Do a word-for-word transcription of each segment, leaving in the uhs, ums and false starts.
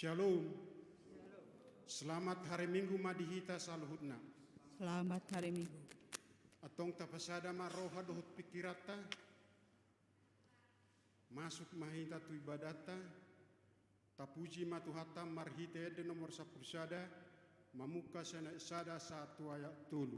Shalom. Selamat hari Minggu ma di hita saluhutna. Selamat hari Minggu. Antong tapasada ma roha dohot pingkiranta. Masuk ma hita tu ibadatta. Tapuji ma Tuhanta marhite ende nomor sampulu sada, mamungka sian ayat sada sahat tu ayat tolu.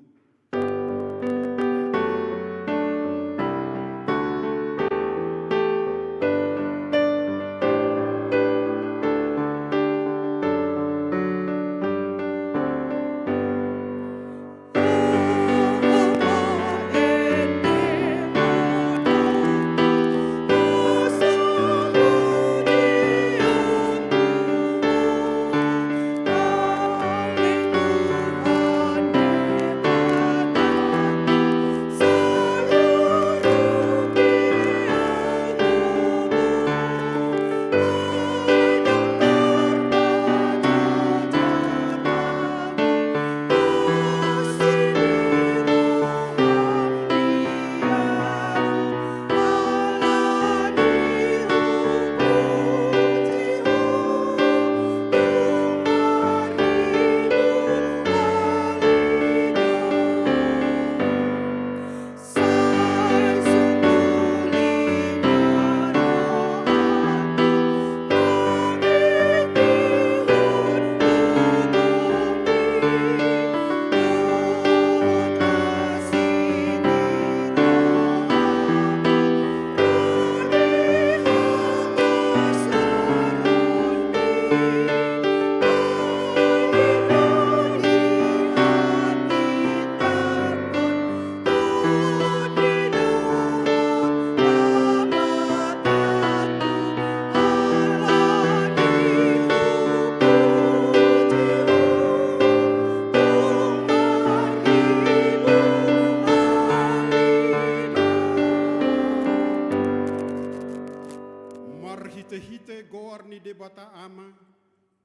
Marhitehite goar ni Debata Ama,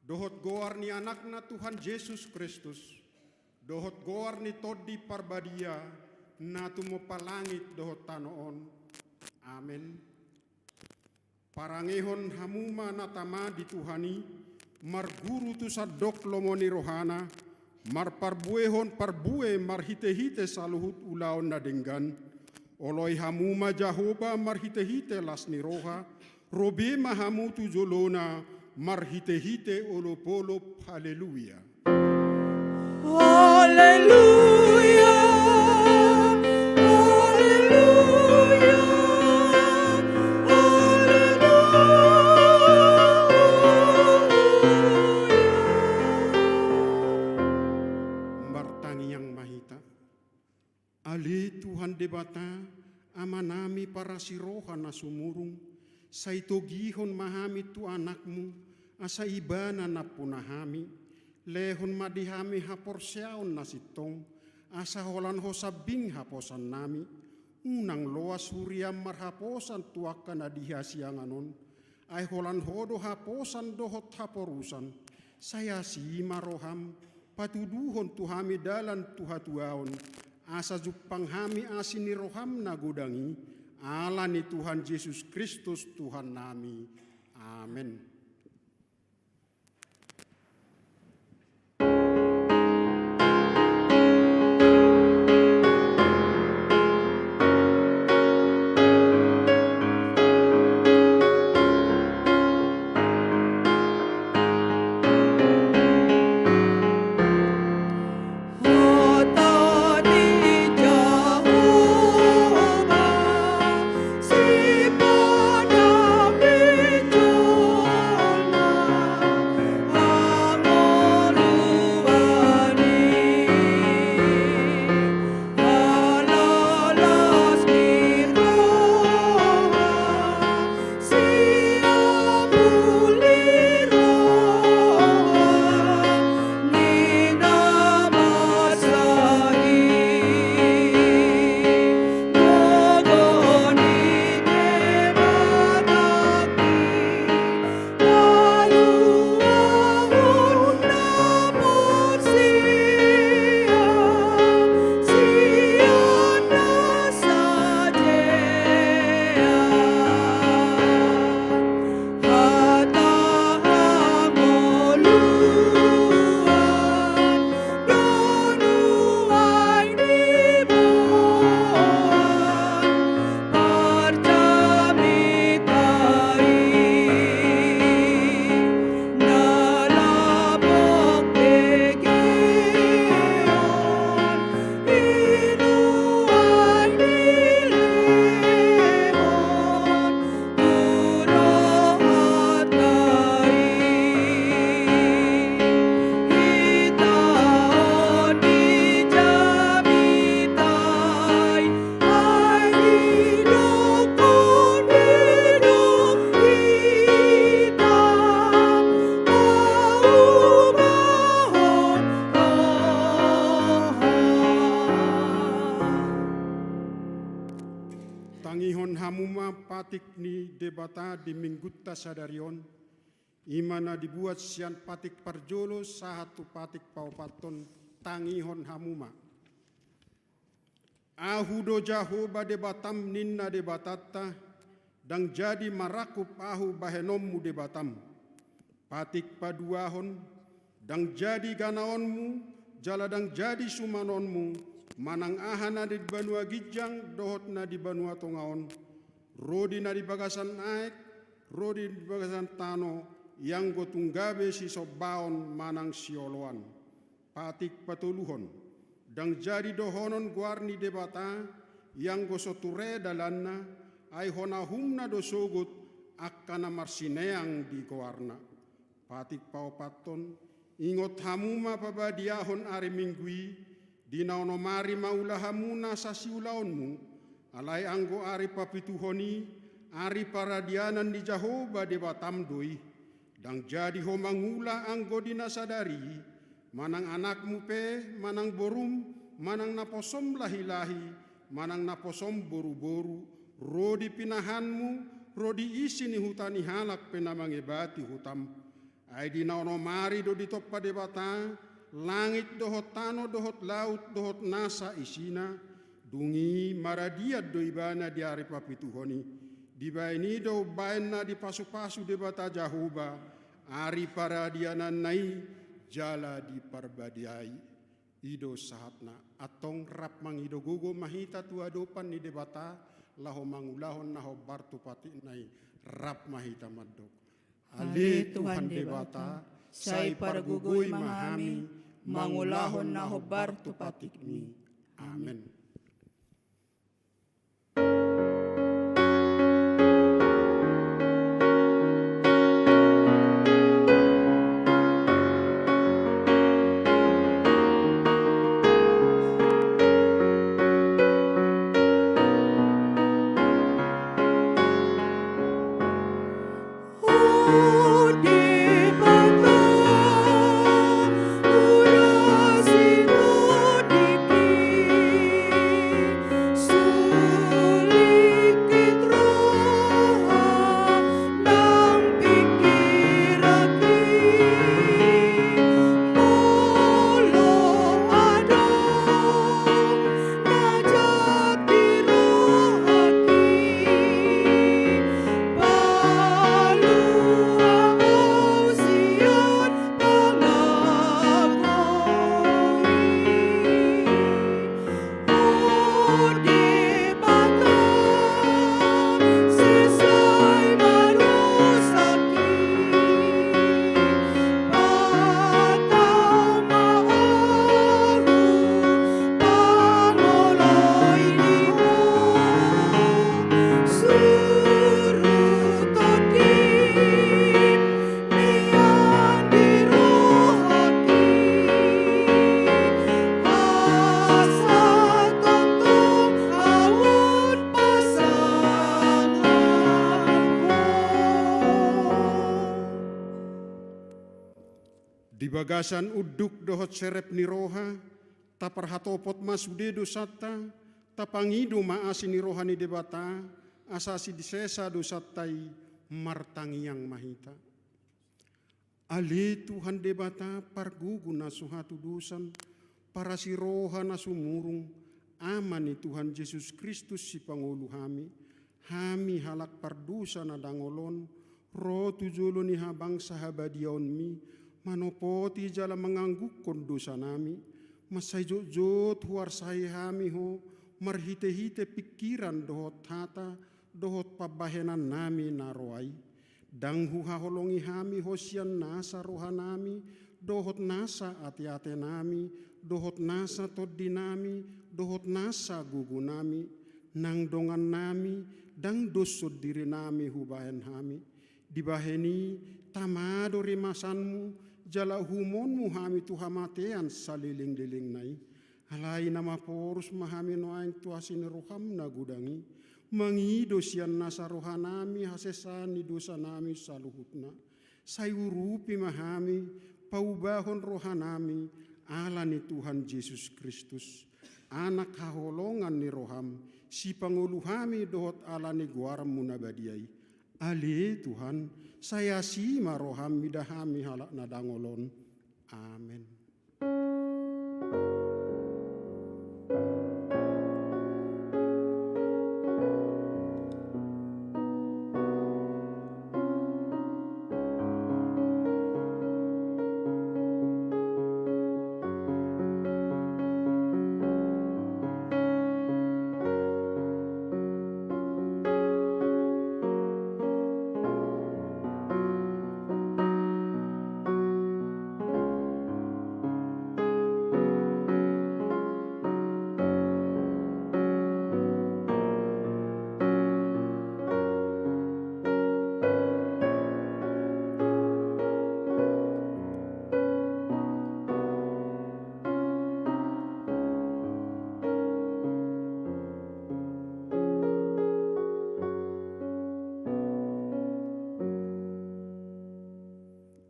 dohot goar ni Anakna Tuhan Jesus Kristus, dohot goar ni Tondi Parbadia, na tumompa langit dohot tano on. Amen. Parangehon hamu ma na tama di Tuhan i, marguru tu sandok lomo ni rohana, marparbuehon parbue marhitehite saluhut ulaon na denggan. Oloi hamu ma Jahowa marhitehite las ni roha, ro be ma hamu tu jolona marhitehite olopolop. Haleluya. Haleluya. Haleluya. Haleluya. Martangiang ma hita. Ale Tuhan Debata, Amanami parasi roha na sumurung, sai togihon ma hami tu Anakmu, asa Ibana nampuna hami. Lehon ma di hami haporseaon na sintong, asa holan Ho sambing haposannami. Unang loas huriaM marhaposan tu angka na di hasiangan on, ai holan Ho do haposan dohot haporusan. Sai asi ma rohaM, patuduhon tu hami dalan tu hatuaon, asa jumpang hami asi ni rohaM na godang i, ala ni Tuhan Jesus Kristus Tuhannami. Amen. patik ni Debata di minggunta sadari on, i ma na dibuat sian patik parjolo sahat tu patik paopathon. Tangihon hamu ma. Ahu do Jahowa Debatam, ninna Debatanta, ndang jadi marangkup ahu bahenonmu Debatam. Patik paduahon, ndang jadi ganaonmu, jala ndang jadi sumanonmu, manang aha na di banua ginjang dohot na di banua tonga on, ro di na di bagasan aek, ro di bagasan tano, ianggo tung gabe sisombaon manang sioloan. Patik patoluhon, ndang jadi dohonon goar ni Debata, ianggo so ture dalanna, ai hona uhumna do sogot angka na marsineang di goarna. Patik paopathon, ingot hamu ma pabadiahon ari Minggu i, di na onom ari mangula hamu nasa siulaonmu, alai anggo ari papituhon i, ari paradianan ni Jahowa Debatam do i. Ndang jadi ho mangula anggo di na sadari i, manang anakmu pe, manang borum, manang naposom lahilahi, manang naposom boruboru, ro di pinahanmu, ro di isi ni huta ni halak pe na mangebati hutam. Ai di na onom ari do ditompa Debata langit dohot tano dohot laut dohot nasa isina, dung i maradian do ibana di ari papituhon i. Dibahen i do umbahen na dipasupasu Debata Jahowa ari paradiananna i jala diparbadiai. I do sahatna. Antong rap mangido gogo ma hita tu adopan ni Debata, laho mangulahon na hombar tu patikna i. Rap ma hita mandok. Ale Tuhan Debata, sai pargogoi ma hami mangulahon na hombar tu patikmi. Amen. Di bagasan unduk dohot serep ni roha, taparhatopot ma sude dosanta, tapangido ma asi ni roha ni Debata, asa sisesa dosanta i. Martangiang ma hita. Ale Tuhan Debata, pargogo na so hatudosan, parasi roha na sumurung, Ama ni Tuhan Jesus Kristus sipangolu hami, hami halak pardosa na dangol on, ro tu jolo ni habangsa habadiaonmi, manopoti jala manganggungkon dosanami, mansai jotjot huarsahi hami ho, marhitehite pingkiran dohot hata, dohot pambahenannami na roa i. Ndang huhaholongi hami ho sian nasa rohanami, dohot nasa ateatenami, dohot nasa tondinami, dohot nasa gogonami, nang dongannami, ndang dos sondirinami hubahen hami. Dibahen i, tama do rimasanmu, jala uhumonmu hami tu hamatean salelenglelengna i. Alai na maporus ma hami nuaeng tu asi ni roham na godang i, mangido sian nasa rohanami hasesaan ni dosanami saluhutna. Sai urupi ma hami, paubahon rohanami, ala ni Tuhan Jesus Kristus, Anak haholongan ni roham, Sipangolu hami dohot ala ni goarmu na badia i. Ale Tuhan, sai asi ma roham mida hami halak na dangol on. Amen.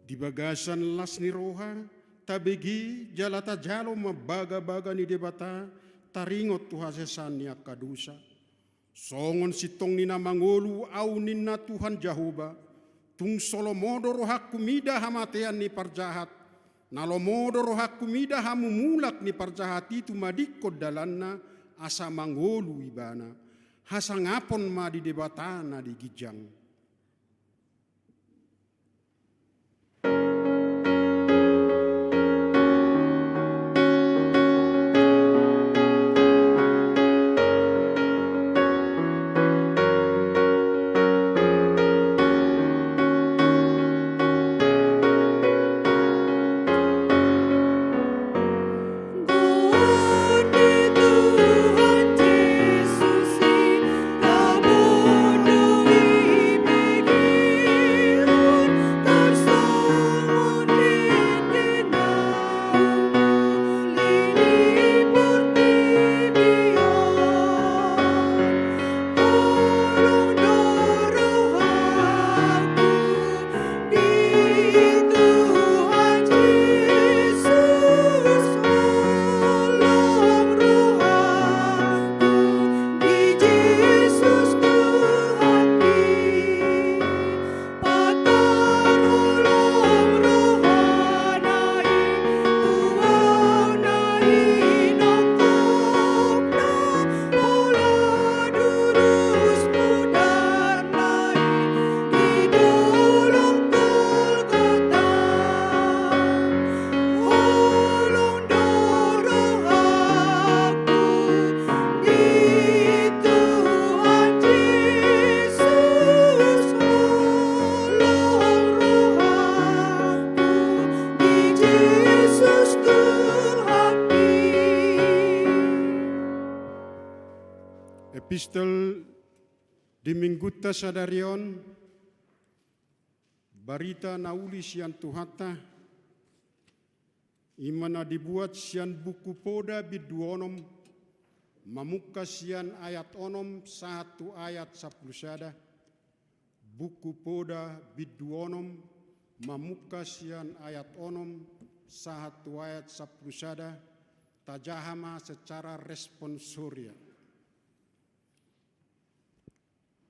Di bagasan las ni roha, tabege jala tajalo ma bagabaga ni Debata, taringot tu hasesaan ni angka dosa. Songon sintong ni na mangolu ahu ninna Tuhan Jahowa, tung so lomo do rohangku mida hamatean ni parjahat, na lomo do rohangku mida hamumulak ni parjahat i tumadingkon dalanna, asa mangolu ibana. Hasangapon ma di Debata na di ginjang. Epistel di Minggunta sadari on, barita na uli sian Tuhanta, i ma na dibuat sian buku Poda bindu onom, mamungka sian ayat onom sahat tu ayat sampulu sada. Buku Poda bindu onom, mamungka sian ayat onom sahat tu ayat sampulu sada. Tajaha ma secara responsoria.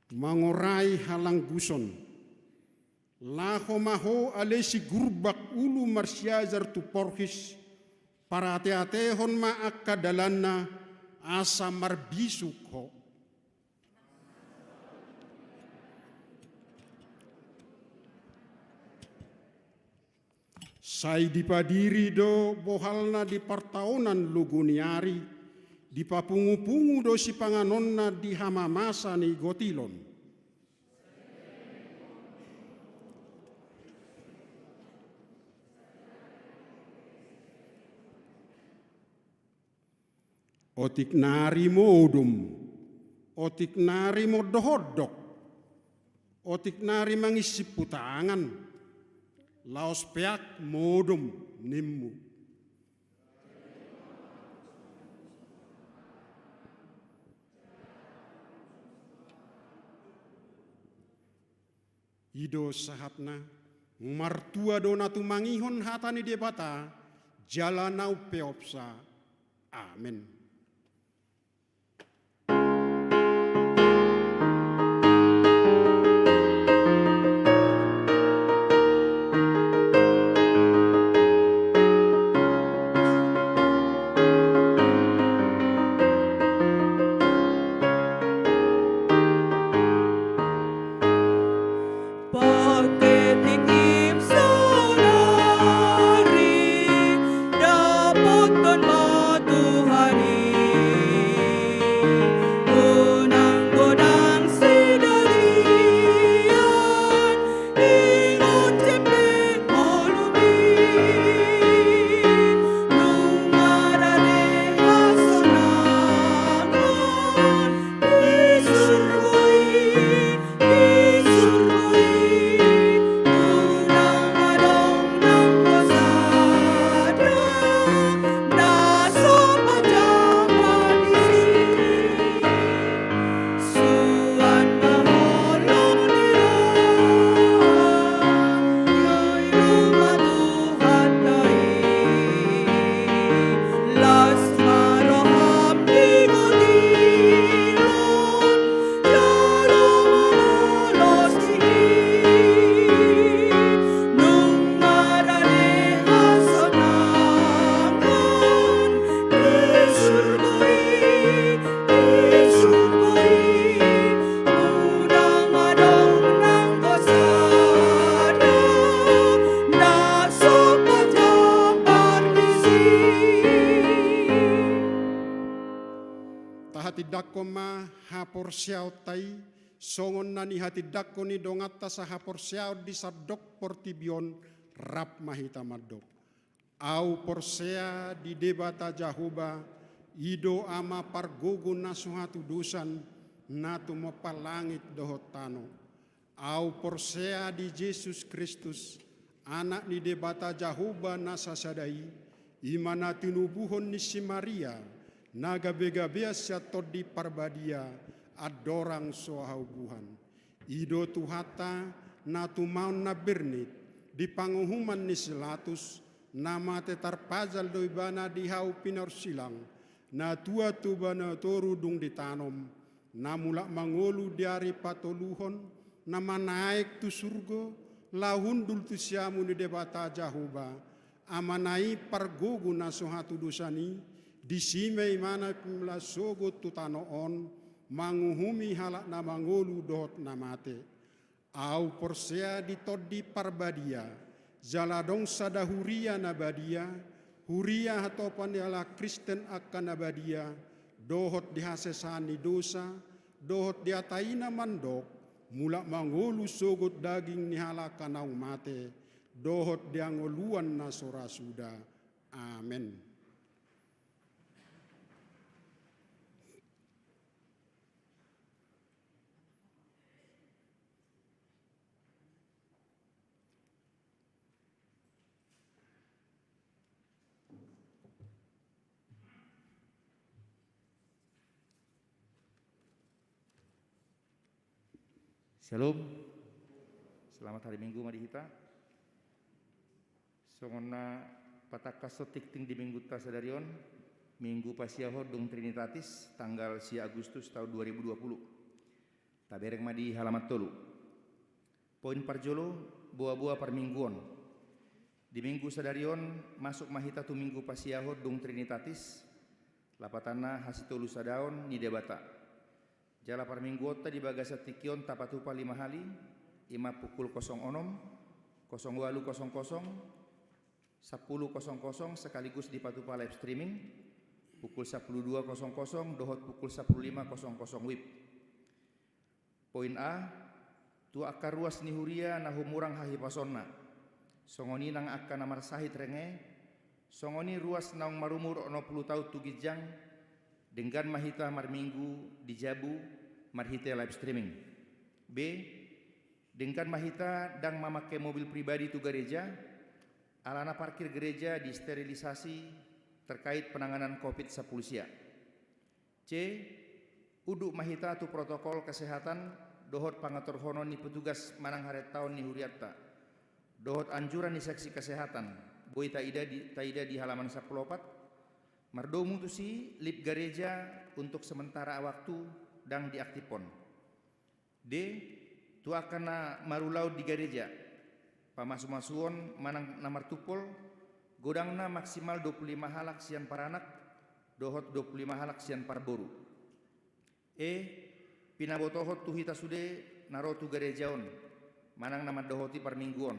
Mangorai halangguson. Laho ma ho ale si Gurbak ulu marsiajar tu porhis, parateatehon ma angka dalanna asa marbisuk ho. Sai dipadiri do bohalna di partaonan logo ni ari, dipapungupungu do sipanganonna di hamamasa ni gotilon. Otik nari modom, otik nari mondohondok, otik nari mangisimpu tangan, laos peak modom nimmu. I do sahatna. Martua do na tumangihon hata ni Debata jala na umpeopsa. Amen. haporseaonta i, songon na nihatindangkon ni donganta sahaporseaon di sandok portibi on, rap ma hita mandok. Ahu porsea di Debata Jahowa, i do Ama pargogo na so hatudosan, na tumompa langit dohot tano. Ahu porsea di Jesus Kristus, Anak ni Debata Jahowa na sasada i, i ma na tinubuhon ni si Maria, na gabegabean sian Tondi Parbadia, andorang so haubuhan. I do Tuhanta, na tumaon na bernit, di panguhuman ni si Latus, na mate tarpajal do ibana di hau pinorsilang, na tua tu banua toru dung ditanom, na mulak mangolu di ari patoluhon, na manaek tu surgo, laho hundul tu siamun ni Debata Jahowa, Amana i pargogo na so hatudosan i, disi ma ibana mulak sogot tu tano on, manguhumi halak na mangolu dohot na mate. Ahu porsea di Tondi Parbadia, jala adong sada huria na badia, huria hatopan ni halak Kristen angka na badia, dohot di hasesaan ni dosa, dohot di hata i na mandok, mulak mangolu sogot daging ni halak na naung mate, dohot di hangoluan na so ra suda. Amen. Syalom. Selamat hari Minggu ma di hita. Songon na patangkashon tingting di Minggunta sadari on, Minggu pasiahon dung Trinitatis, tanggal sia Agustus taon dua ribu dua puluh. Tabereng ma di halaman tolu. Poin parjolo, boaboa parmingguon. Di Minggu sadari on, masuk ma hita tu Minggu pasiahon dung Trinitatis, lapatanna hasitolusadaon ni Debata. Jala parmingguonta di bagasan tingki on tapatupa lima hali, i ma pukul kosong onom, kosong walu kosong kosong, sampulu kosong kosong, sekaligus dipatupa live streaming, pukul sampulu dua kosong kosong dohot pukul sampulu lima kosong kosong wib. Poin A, tu angka ruas ni huria na humurang hahipasonna. Songon i nang angka na marsahit renge, songon i ruas naung marumur onom pulu taon tu ginjang, denggan ma hita marminggu di jabu marhite live streaming. B, denggan ma hita ndang mamangke mobil pribadi tu gareja, alana parkir gereja disterilisasi terkait penanganan covid sampulu sia. C, unduk ma hita tu protokol kesehatan dohot pangaturhonon ni petugas manang harentaon ni hurianta, dohot anjuran ni seksi kesehatan, boi taida di, taida di halaman sampulu opat. Mardomu tusi lip gareja untuk sementara waktu ndang diaktifhon. D, tu angka na marulaon di gareja, pamasumasuon manang na martumpol, godangna maksimal dua pulu lima halak sian paranak dohot dua pulu lima halak sian parboru. E, pinabotohon tu hita sude na ro tu gareja on manang na mandohoti parmingguon,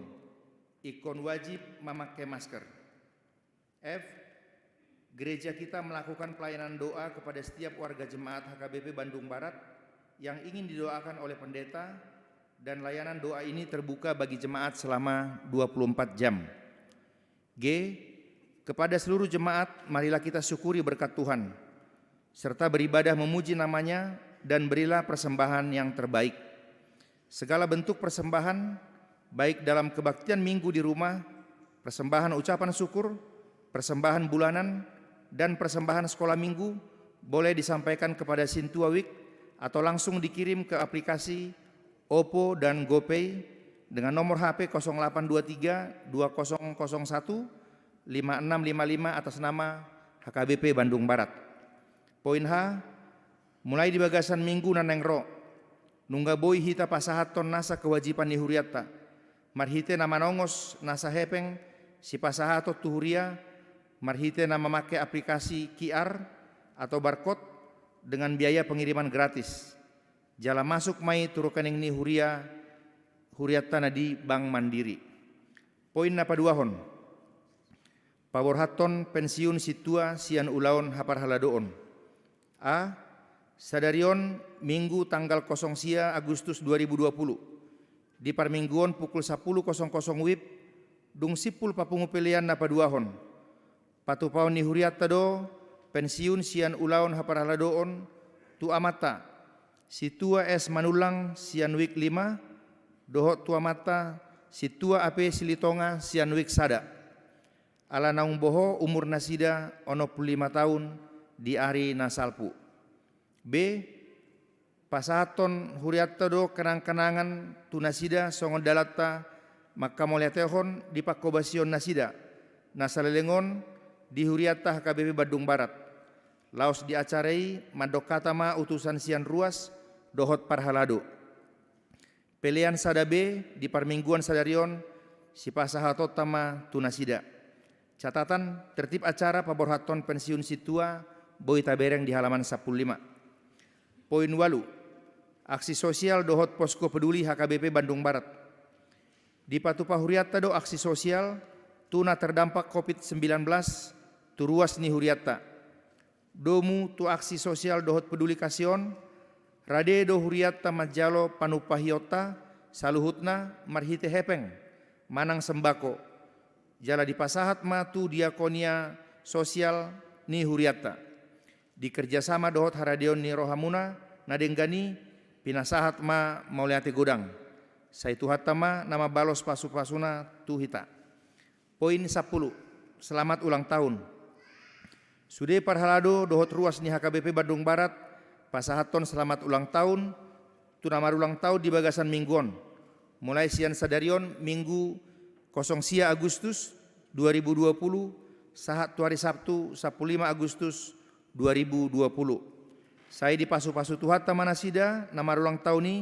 ingkon wajib mamangke masker. F, gereja kita melakukan pelayanan doa kepada setiap warga jemaat H K B P Bandung Barat yang ingin didoakan oleh pendeta, dan layanan doa ini terbuka bagi jemaat selama dua puluh empat jam. G, kepada seluruh jemaat, marilah kita syukuri berkat Tuhan, serta beribadah memuji nama-Nya, dan berilah persembahan yang terbaik. Segala bentuk persembahan, baik dalam kebaktian Minggu di rumah, persembahan ucapan syukur, persembahan bulanan, dan persembahan sekolah Minggu, boleh disampaikan kepada Sintua Week atau langsung dikirim ke aplikasi Oppo dan GoPay dengan nomor H P kosong delapan dua tiga dua kosong kosong satu lima enam lima lima atas nama H K B P Bandung Barat. Poin H, mulai di bagasan Minggu na naeng ro, nunga boi hita pasahathon nasa kewajiban ni hurianta, marhite na manongos nasa hepeng sipasahaton tu huria, marhite na mamangke aplikasi Q R atau barcode dengan biaya pengiriman gratis. Jala masuk ma i tu rekening ni huria, hurianta na di Bank Mandiri. Poin na paduahon. Paborhathon pensiun sintua sian ulaon haparhaladoon. A, Sadari on Minggu tanggal kosong sia Agustus dua ribu dua puluh. Di parmingguon pukul sapuluh kosong kosong wib, dung simpul papungu pelean na paduahon. Patupaon ni hurianta do pensiun sian ulaon haparhaladoon tu amanta, Sintua S Manullang sian wik lima, dohot tu amanta, Sintua A P Silitonga sian wik sada. Ala naung boho umur nasida onom pulu lima taon di ari na salpu. B. Pasahathon hurianta do kenang-kenangan tu nasida songon dalanta mangkamauliatehon di pangkobasion nasida, na saleleng on di hurianta H K B P Bandung Barat. Laos di acara i mandok hata ma utusan sian ruas dohot parhalado. Pelean sada B di parmingguan sadari on sipasahatonta ma tu nasida. Catatan, tertib acara paborhathon pensiun sintua boi tabereng di halaman sapuluh lima. Poin ualu, aksi sosial dohot posko peduli H K B P Bandung Barat. Dipatupa hurianta do aksi sosial tu na terdampak covid sembilan belas tu ruas ni hurianta. Domu tu aksi sosial dohot peduli kasih on, rade do hurianta manjalo panumpahionta saluhutna marhite hepeng manang sembako, jala dipasahat ma tu diakonia sosial ni hurianta. Di kerjasama dohot haradeon ni rohamuna na denggan i, pinasahat ma mauliate godang. Sai Tuhanta ma na mambalos pasu-pasuna tu hita. Poin sapuluh, selamat ulang tahun. Sude parhalado dohot ruas ni H K B P Bandung Barat pasahathon selamat ulang tahun tu na marulang tahun di bagasan minggu on. Mulai sian sadari on Minggu kosong sia Agustus dua ribu dua puluh sahat tu ari Sabtu sapuluh lima Agustus dua ribu dua puluh. Sai dipasu-pasu Tuhanta ma nasida na marulang tahun i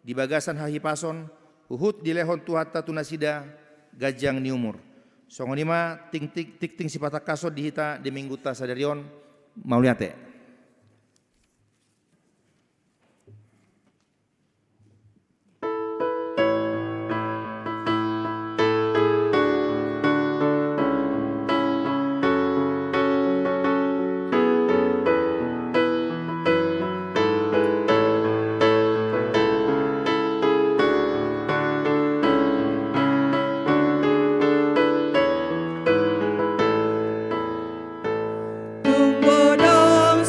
di bagasan hahipason, huhut dilehon Tuhanta tu nasida ganjang ni umur. Songon i ma tingting, tingting sipatangkason di hita di minggunta sadari on. Mauliate. Tung godang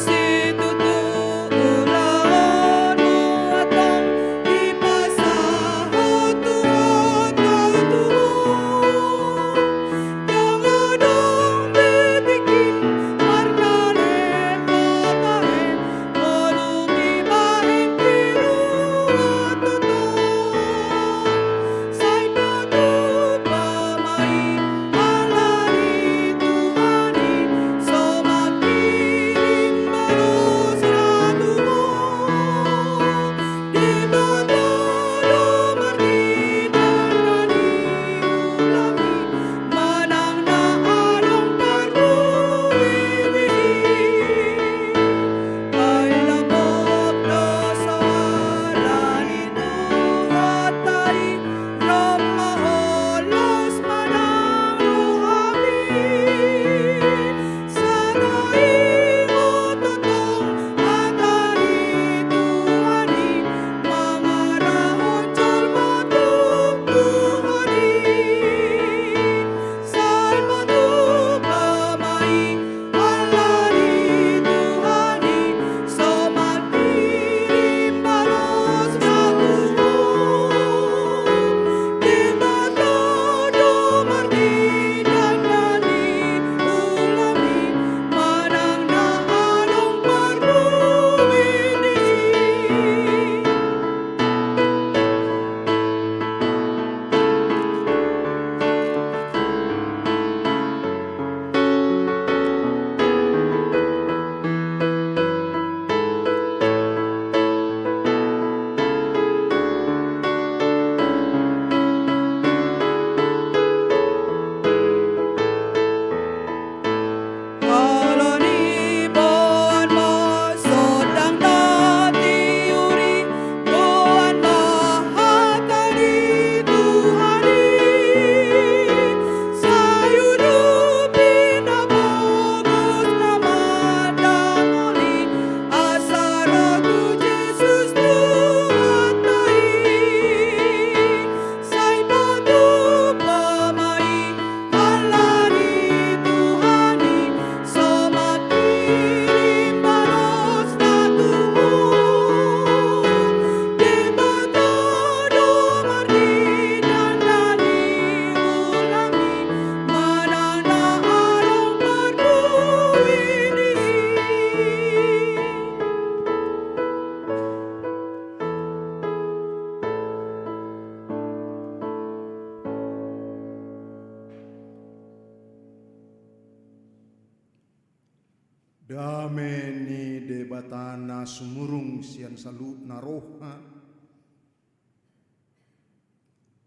Dame ni Debata na sumurung sian saluhutna roha,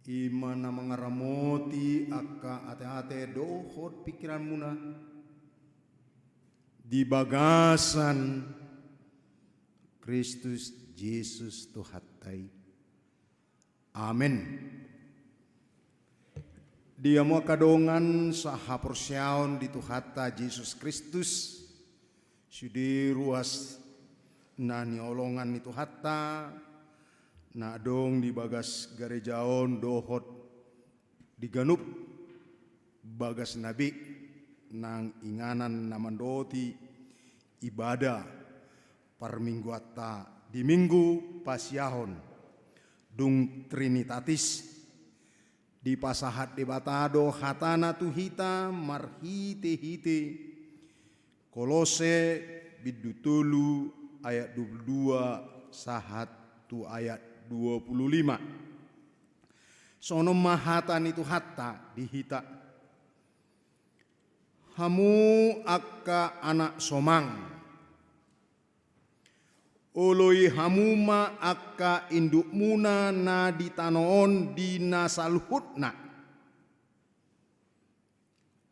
i ma na mangaramoti angka ateate dohot pingkiranmuna di bagasan Kristus Jesus Tuhanta i. Amen. Di hamu angka dongan sahaporseaon di Tuhanta Jesus Kristus, sude ruas na niholongan ni Tuhanta, na adong di bagas gareja on dohot di ganup bagasna be, nang inganan na mandok ibadah parmingguanta di Minggu Pasiahon, dung Trinitatis. Dipasahat Debata do hatana tu hita marhitehite Kolose bindu tolu ayat dua puluh dua sahat tu ayat dua puluh lima. Songon on ma hata ni Tuhanta di hita. Hamu angka anak somang, oloi hamu ma angka indukmuna na di tano on di na saluhutna.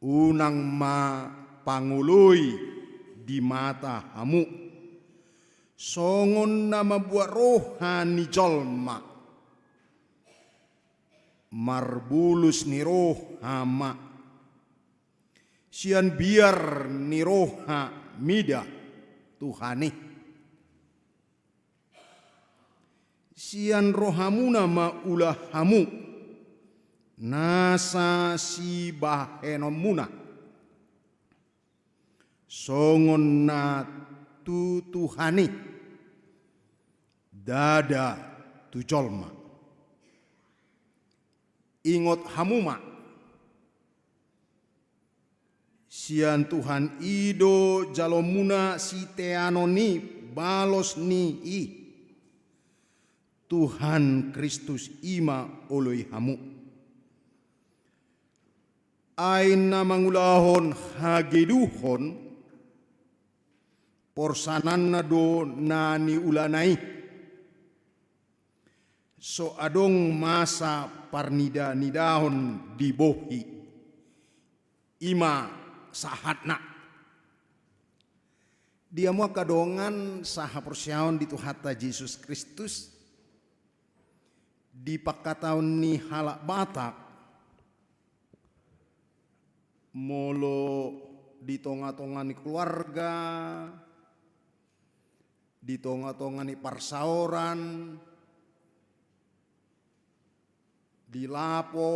Unang ma pangoloi di mata hamu, songon na mambuat roha ni jolma. Marbulus ni roha ma sian biar ni roha mida Tuhan i. Sian rohamuna ma ula hamu nasa sibahenonmuna, songon na tu Tuhan i, ndada tu jolma. Ingot hamu ma, sian Tuhan i do jaloonmuna siteanon i, balos ni i. Tuhan Kristus i ma oloi hamu. Ai na mangulahon hageduhon, porsananna do na niulana i. So adong masa parnidanidahon di bohi, i ma sahatna. Di hamu angka dongan sahaporseaon di Tuhanta Jesus Kristus, di pangkataion ni halak Batak, molo di tongatonga ni keluarga, di tongatonga ni parsaoran, di lapo,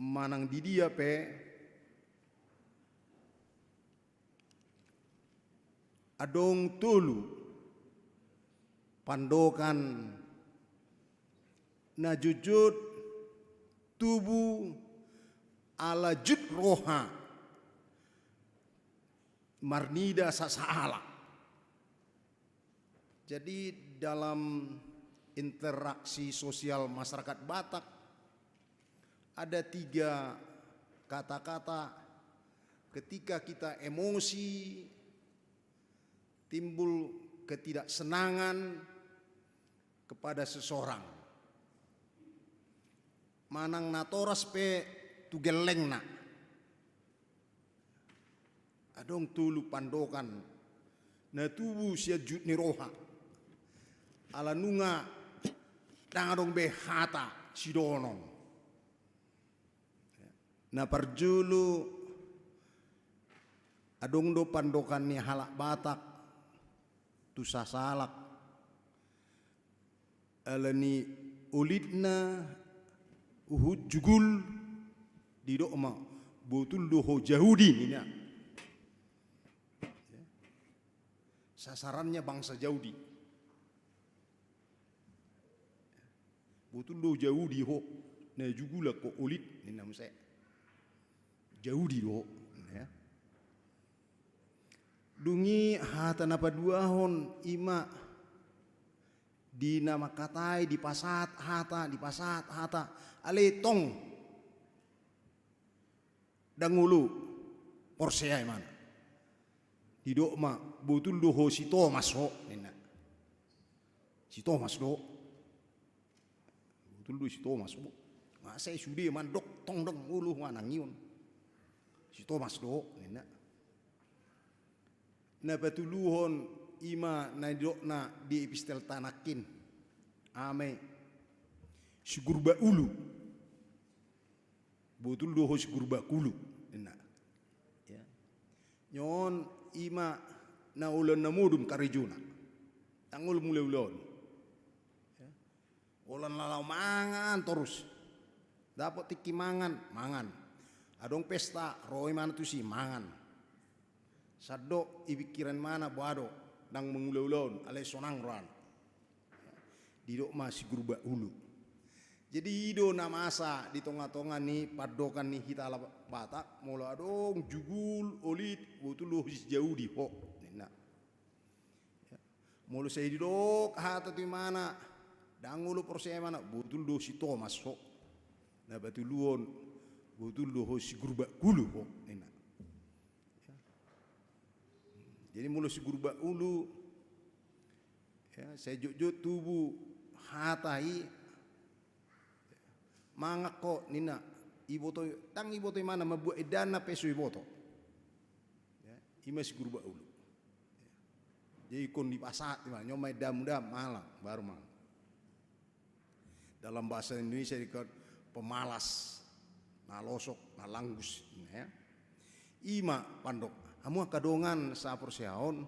manang di dia pe, adong tolu pandokan na jotjot tubu ala jut roha marnida sasahalak. Jadi, dalam interaksi sosial masyarakat Batak, ada tiga kata-kata ketika kita emosi, timbul ketidaksenangan kepada seseorang. Manang natoras pe tu gellengna. Adong tolu pandokan na tubu sian jut ni roha. Ala nunga ndang adong be hata sidohonon. Na parjolo, adong do pandokan ni halak Batak tu sasahalak. Ala ni olitna huhut jugul, didok ma, botul do ho Jahudi, ninna. Sasarannya bangsa Jahudi. Botul do Jahudi ho, na jugul angka olit, ninna muse. Jahudi do ho, ya. Dung i hata na paduahon i ma di na mangkatai, dipasahat hata, dipasahat hata, alai tong ndang olo porsea imana. Didok ma, "Botul do ho si Tomas ho," ninna. "Si Tomas do. Botul do si Tomas ho. Masa i sude mandok tong dang olo manangion? Si Tomas do," ninna. Na patoluhon i ma na nidokna di epistelta nangkin. Aha ma i? Si Gurbaulu. "Botul do ho si Gurbaulu," ninna. Ya. Nion i ma na ulaon na modom karejona. Dang olo mangula ulaon. Ya. Ulaon na laho mangan torus. Dapot tingki mangan, mangan. Adong pesta, ro imana tusi, mangan. Sandok i pikiran imana, boha do, dang mangula ulaon, alai sonang rohana. Didok ma si Gurbaulu. Jadi i do na masa di tonga-tonga ni pandohan ni hita halak Batak, molo adong jugul, olit, botul do ho si Jaudi ho, ninna. Ya. Molo sai didok hata tu imana, dang olo porsea imana, "Botul do si Tomas ho." Na patoluhon, "Botul do ho si Gurbaulu ho," ninna. Ya. Jadi molo si Gurbaulu, ya, sai jotjot tubu hata i, "Mangan ho," ninna. Iboto, dang iboto imana mambuat indahanna pe so iboto. Ya, i ma si Gurbaulu. Ya. Jadi ingkon dipasahat imana, "Nion ma indahanmu da, mangan, baru mangan." Dalam bahasa Indonesia dikatakan pemalas, na losok, na langgus, ya. I ma pandok. Hamu angka dongan saporseaon,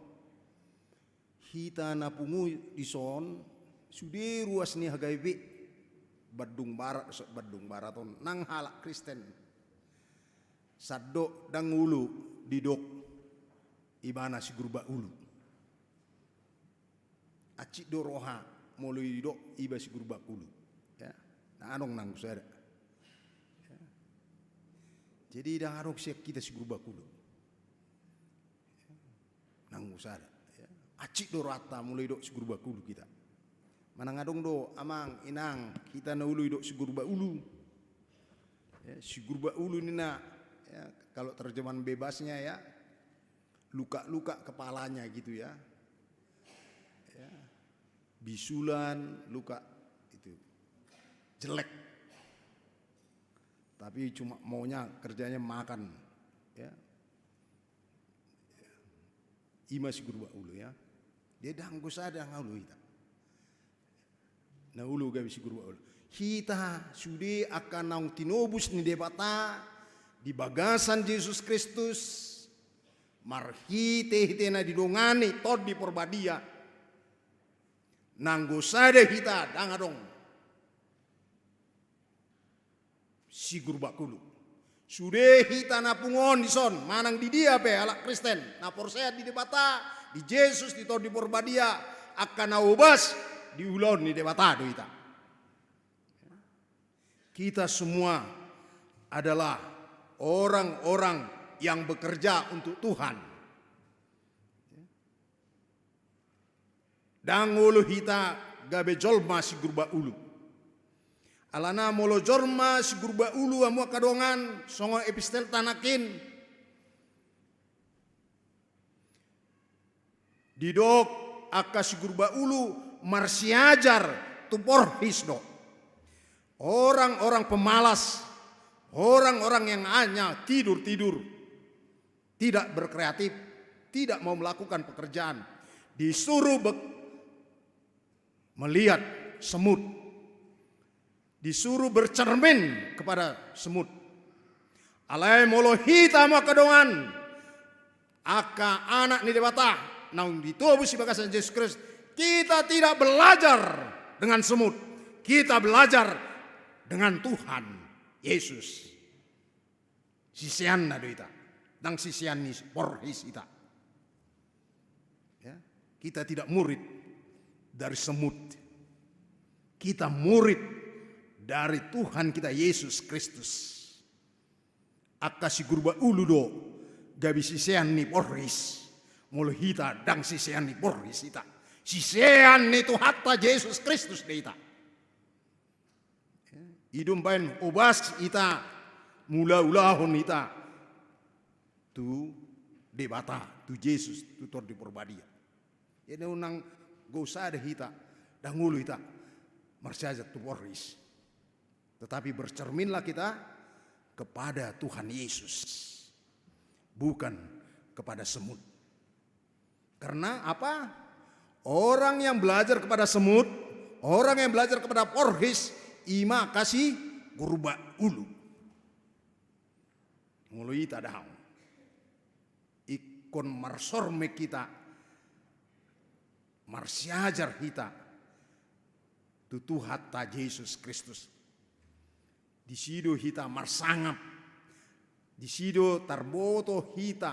hita na pungu dison, sude ruas ni H K B P Bandung Barat, Bandung Barat on, nang halak Kristen. Sandok dang olo didok ibana si Gurbaulu. Hansit do roha molo didok iba si Gurbaulu. Ya. Dang adong nanggo sada. Ya. Jadi dang adong sian hita si Gurbaulu. Nanggo sada. Ya. Hansit do rohanta molo didok si Gurbaulu hita. Manang adong do amang, inang, hita na olo didok si Gurbaulu. Ya, si Gurbaulu ninna, ya, kalau terjemahan bebasnya ya, luka-luka kepalanya gitu ya. Ya. Bisulan, luka itu. Jelek. Tapi cuma maunya kerjanya makan. Ya. I ma si Gurbaulu ya. Dia dang olo sada, dang olo hita. Na olo gabe si Gurbaulu. Hita sude angka naung tinobus ni Debata di bagasan Jesus Kristus, marhite-hite na didongani Tondi Porbadia. Nanggo sada hita, dang adong si Gurbaulu. Sude hita na pungu on dison, manang di dia pe halak Kristen, na porsea di Debata, di Jesus, di Tondi Porbadia, angka na hobas di ulaon ni Debata do hita. Kita semua adalah orang-orang yang bekerja untuk Tuhan. Dang olo hita gabe jolma si Gurbaulu. Alana molo jolma si Gurbaulu, hamu angka dongan, songon epistelta nangkin, didok angka si Gurbaulu marsiajar tu porhis do. Orang-orang pemalas, orang-orang yang hanya tidur-tidur, tidak berkreatif, tidak mau melakukan pekerjaan, disuruh be-, melihat semut, disuruh bercermin kepada semut. Alai molo hita, hamu angka dongan, angka anak ni Debata naung ditobus di bagasan Jesus Kristus, kita tidak belajar dengan semut, kita belajar dengan Tuhan Yesus. Siseanna do hita, dang sisean ni porhis hita. Ya, kita tidak murid dari semut. Kita murid dari Tuhan kita Yesus Kristus. Angka si Gurbaulu do gabe sisean ni porhis. Molo hita dang sisean ni porhis hita. Sisean ni Tuhanta Jesus Kristus do hita. I do umbaen hobas hita, mangula ulaon hita tu Debata. tu Jesus, tu Tondi Porbadia. Jadi unang gosada hita, dang olo hita marsiajar tu porhis. Tetapi bercerminlah kita kepada Tuhan Yesus, bukan kepada semut. Karena apa? Orang yang belajar kepada semut, orang yang belajar kepada porhis, ima kasi gurba ulu. Molo hita dang ingkon marsormek hita, marsiajar hita tu Tuhanta Jesus Kristus. Disi do hita marsangap, disi do tarboto hita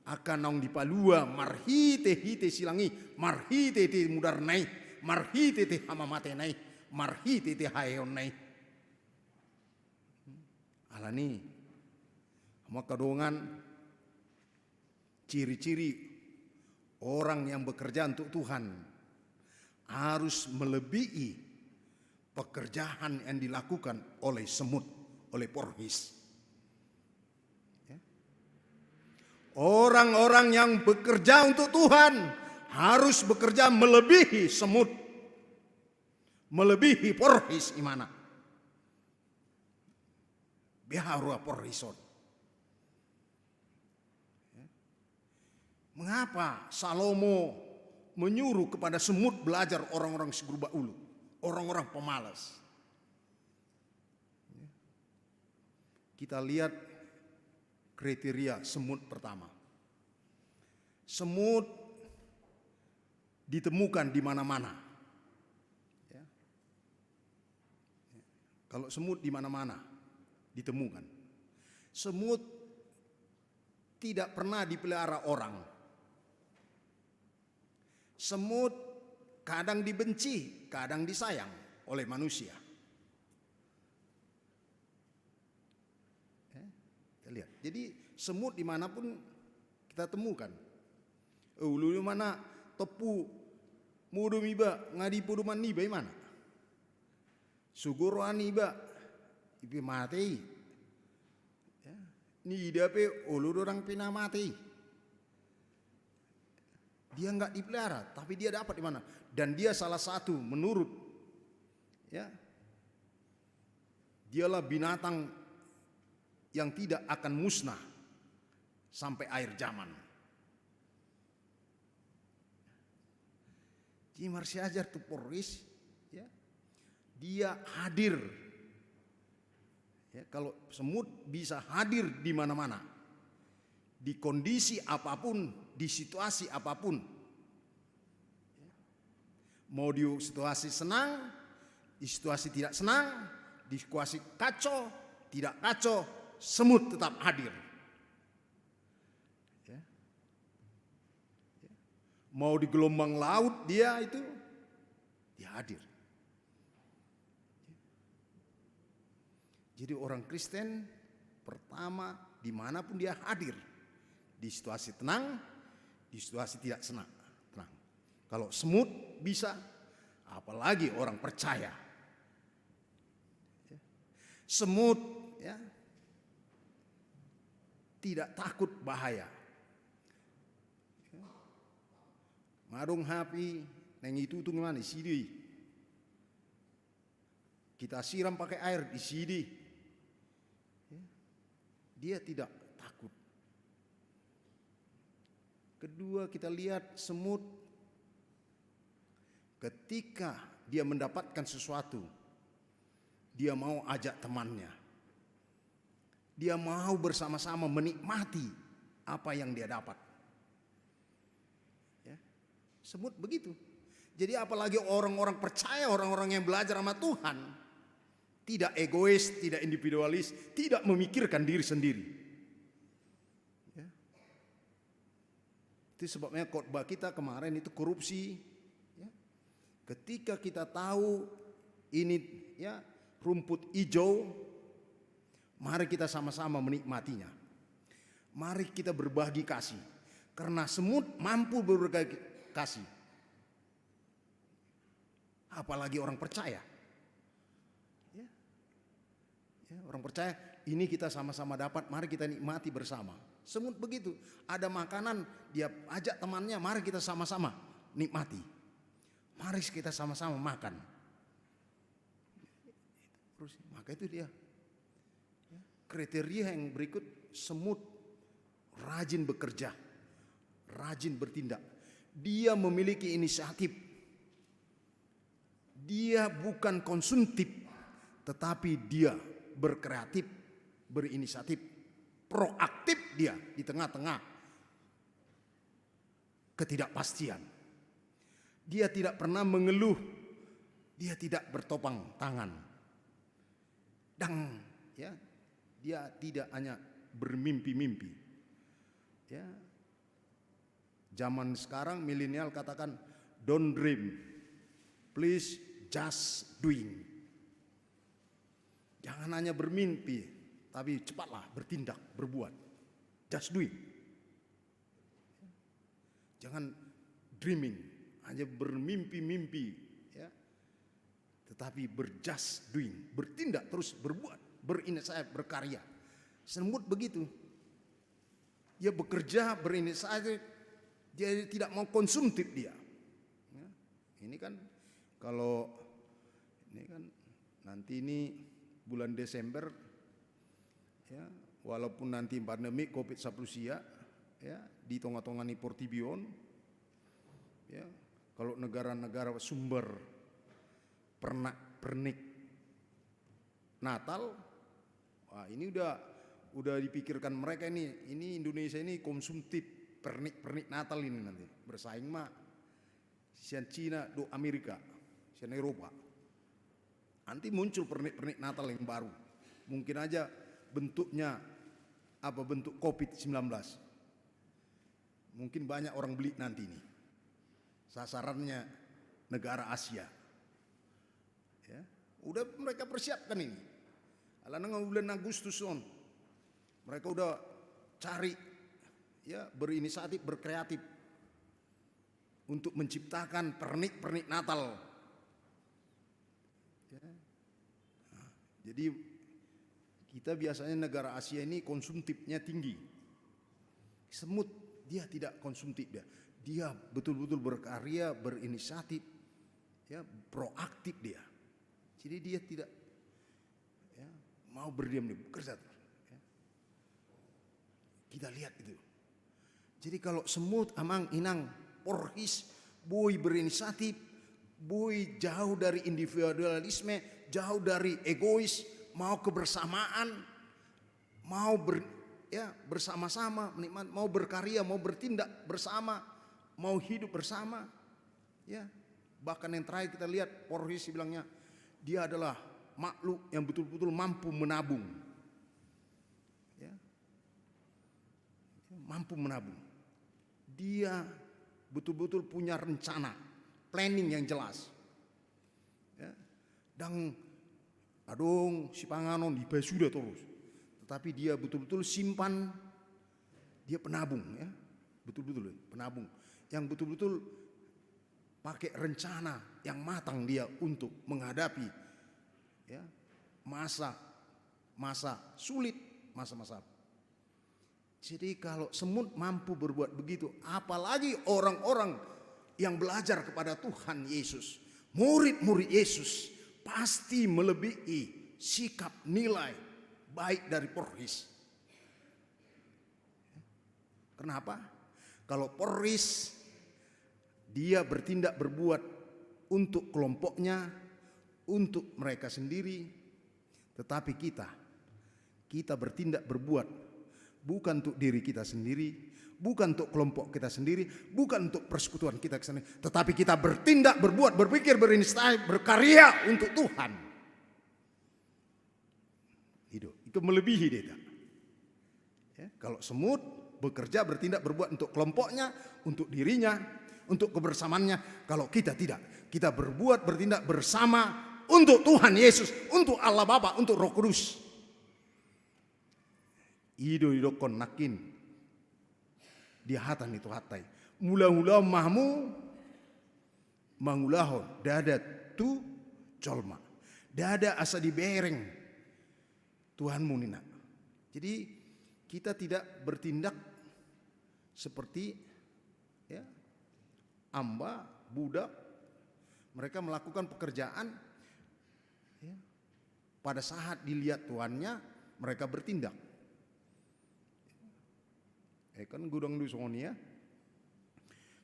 angka naung dipalua marhite-hite silang i, marhite-hite mudarna i, marhite-hite hamamatena i, marhite-hite haheheonna i. Alani, hamu angka dongan, ciri-ciri orang yang bekerja untuk Tuhan harus melebihi pekerjaan yang dilakukan oleh semut, oleh porhis. Ya. Orang-orang yang bekerja untuk Tuhan harus bekerja melebihi semut, melebihi porhis imana. Beha roha porhis on. Ya. Mengapa Salomo menyuruh kepada semut belajar orang-orang si gurba ulu, orang-orang pemalas? Ya. Kita lihat kriteria semut pertama. Semut ditemukan di mana-mana. Ya. Kalau semut di mana-mana ditemukan. Semut tidak pernah dipelihara orang. Semut kadang dibenci, kadang disayang oleh manusia. Ya, kita lihat. Jadi semut dimanapun kita temukan. Eh, ulu di mana tepu, modom iba, nga di podoman niba imana. Sugoroan iba, ipe mate i. Ya. Niida pe olo do dang pe na mate i. Dia nggak dipelihara, tapi dia dapat di mana? Dan dia salah satu menurut, ya, dialah binatang yang tidak akan musnah sampai akhir zaman. Jadi marsiajar tu porhis, ya, dia hadir. Ya, kalau semut bisa hadir di mana-mana, di kondisi apapun, di situasi apapun. Mau di situasi senang, di situasi tidak senang, di situasi kacau, tidak kacau, semut tetap hadir. Ya. Ya. Mau di gelombang laut dia itu, dia hadir. Jadi orang Kristen pertama dimanapun dia hadir, di situasi tenang, di situasi tidak senang, tenang. Kalau semut bisa, apalagi orang percaya. Ya. Semut, ya, tidak takut bahaya. Ya. Nga adong hapi naeng itutung imana disi do i. Kita siram pakai air disi do i. Ya. Dia tidak takut. Kedua, kita lihat semut ketika dia mendapatkan sesuatu, dia mau ajak temannya. Dia mau bersama-sama menikmati apa yang dia dapat. Ya. Semut begitu. Jadi apalagi orang-orang percaya, orang-orang yang belajar sama Tuhan, tidak egois, tidak individualis, tidak memikirkan diri sendiri. Ya. Itu sebabnya khotbah kita kemarin itu korupsi. Ya. Ketika kita tahu ini, ya, rumput hijau, mari kita sama-sama menikmatinya. Mari kita berbagi kasih. Karena semut mampu berbagi kasih. Apalagi orang percaya. Ya. Ya, orang percaya, ini kita sama-sama dapat, mari kita nikmati bersama. Semut begitu. Ada makanan, dia ajak temannya, "Mari kita sama-sama nikmati. Mari kita sama-sama makan." Terus, maka itu dia. Ya. Kriteria yang berikut, semut rajin bekerja, rajin bertindak. Dia memiliki inisiatif. Dia bukan konsumtif, tetapi dia berkreatif, berinisiatif, proaktif dia di tengah-tengah ketidakpastian. Dia tidak pernah mengeluh, dia tidak bertopang tangan. Dang, ya, dia tidak hanya bermimpi-mimpi. Ya. Zaman sekarang milenial katakan, "Don't dream, please just doing." Jangan hanya bermimpi, tapi cepatlah bertindak, berbuat. Just doing. Jangan dreaming, hanya bermimpi-mimpi, ya. Tetapi ber-just doing, bertindak terus, berbuat, berinisiatif, berkarya. Semut begitu. Dia bekerja, berinisiatif, dia tidak mau konsumtif dia. Ya, ini kan kalau ini kan nanti ini bulan Desember, ya, walaupun nanti pandemi covid sapuluh sia, ya, di tengah-tengah ni portibi on, ya, kalau negara-negara sumber pernak-pernik Natal, wah, ini udah udah dipikirkan mereka ini, ini Indonesia ini konsumtif pernik-pernik Natal ini nanti. Bersaing ma sian Cina, do Amerika, sian Eropa. Nanti muncul pernik-pernik Natal yang baru. Mungkin aja bentuknya apa, bentuk covid sembilan belas. Mungkin banyak orang beli nanti ini. Sasarannya negara Asia. Ya, udah mereka persiapkan ini. Ala nang bulan Agustus on. Mereka udah cari, ya, berinisiatif, berkreatif untuk menciptakan pernik-pernik Natal. Ya. Nah, jadi kita biasanya negara Asia ini konsumtifnya tinggi. Semut, dia tidak konsumtif dia. Dia betul-betul berkarya, berinisiatif, ya, proaktif dia. Jadi dia tidak, ya, mau berdiam diri, bekerja terus. Ya. Kita lihat itu. Jadi kalau semut, amang inang, porhis, boi berinisiatif, boi jauh dari individualisme, jauh dari egois, mau kebersamaan, mau ber-, ya, bersama-sama, menikmati, mau berkarya, mau bertindak bersama, mau hidup bersama. Ya, bahkan yang terakhir kita lihat, porhis bilangnya, dia adalah makhluk yang betul-betul mampu menabung. Ya. Mampu menabung. Dia betul-betul punya rencana, planning yang jelas. Ya. Dang adong sipanganon, dipasuda terus. Tetapi dia betul-betul simpan, dia penabung, ya. Betul-betul, ya, penabung. Yang betul-betul pakai rencana yang matang dia untuk menghadapi, ya, masa, masa sulit, masa-masa. Jadi kalau semut mampu berbuat begitu, apalagi orang-orang yang belajar kepada Tuhan Yesus, murid-murid Yesus, pasti melebihi sikap nilai baik dari porhis. Kenapa? Kalau porhis, dia bertindak berbuat untuk kelompoknya, untuk mereka sendiri, tetapi kita, kita bertindak berbuat bukan untuk diri kita sendiri, bukan untuk kelompok kita sendiri, bukan untuk persekutuan kita sendiri, tetapi kita bertindak, berbuat, berpikir, berinisiatif, berkarya untuk Tuhan. Itu, itu melebihi dia. Ya, kalau semut bekerja, bertindak, berbuat untuk kelompoknya, untuk dirinya, untuk kebersamaannya. Kalau kita tidak, kita berbuat, bertindak bersama untuk Tuhan Yesus, untuk Allah Bapa, untuk Roh Kudus. I do didokkon nangkin di hata ni Tuhanta i. Mangulahon ma hamu mangulahon, ndada tu jolma. Ndada asa dibereng Tuhanmu ninna. Jadi Kita tidak bertindak seperti, ya, hamba, budak. Mereka melakukan pekerjaan, ya, pada saat dilihat tuannya, mereka bertindak. Eh, kan godang do songon i, ya.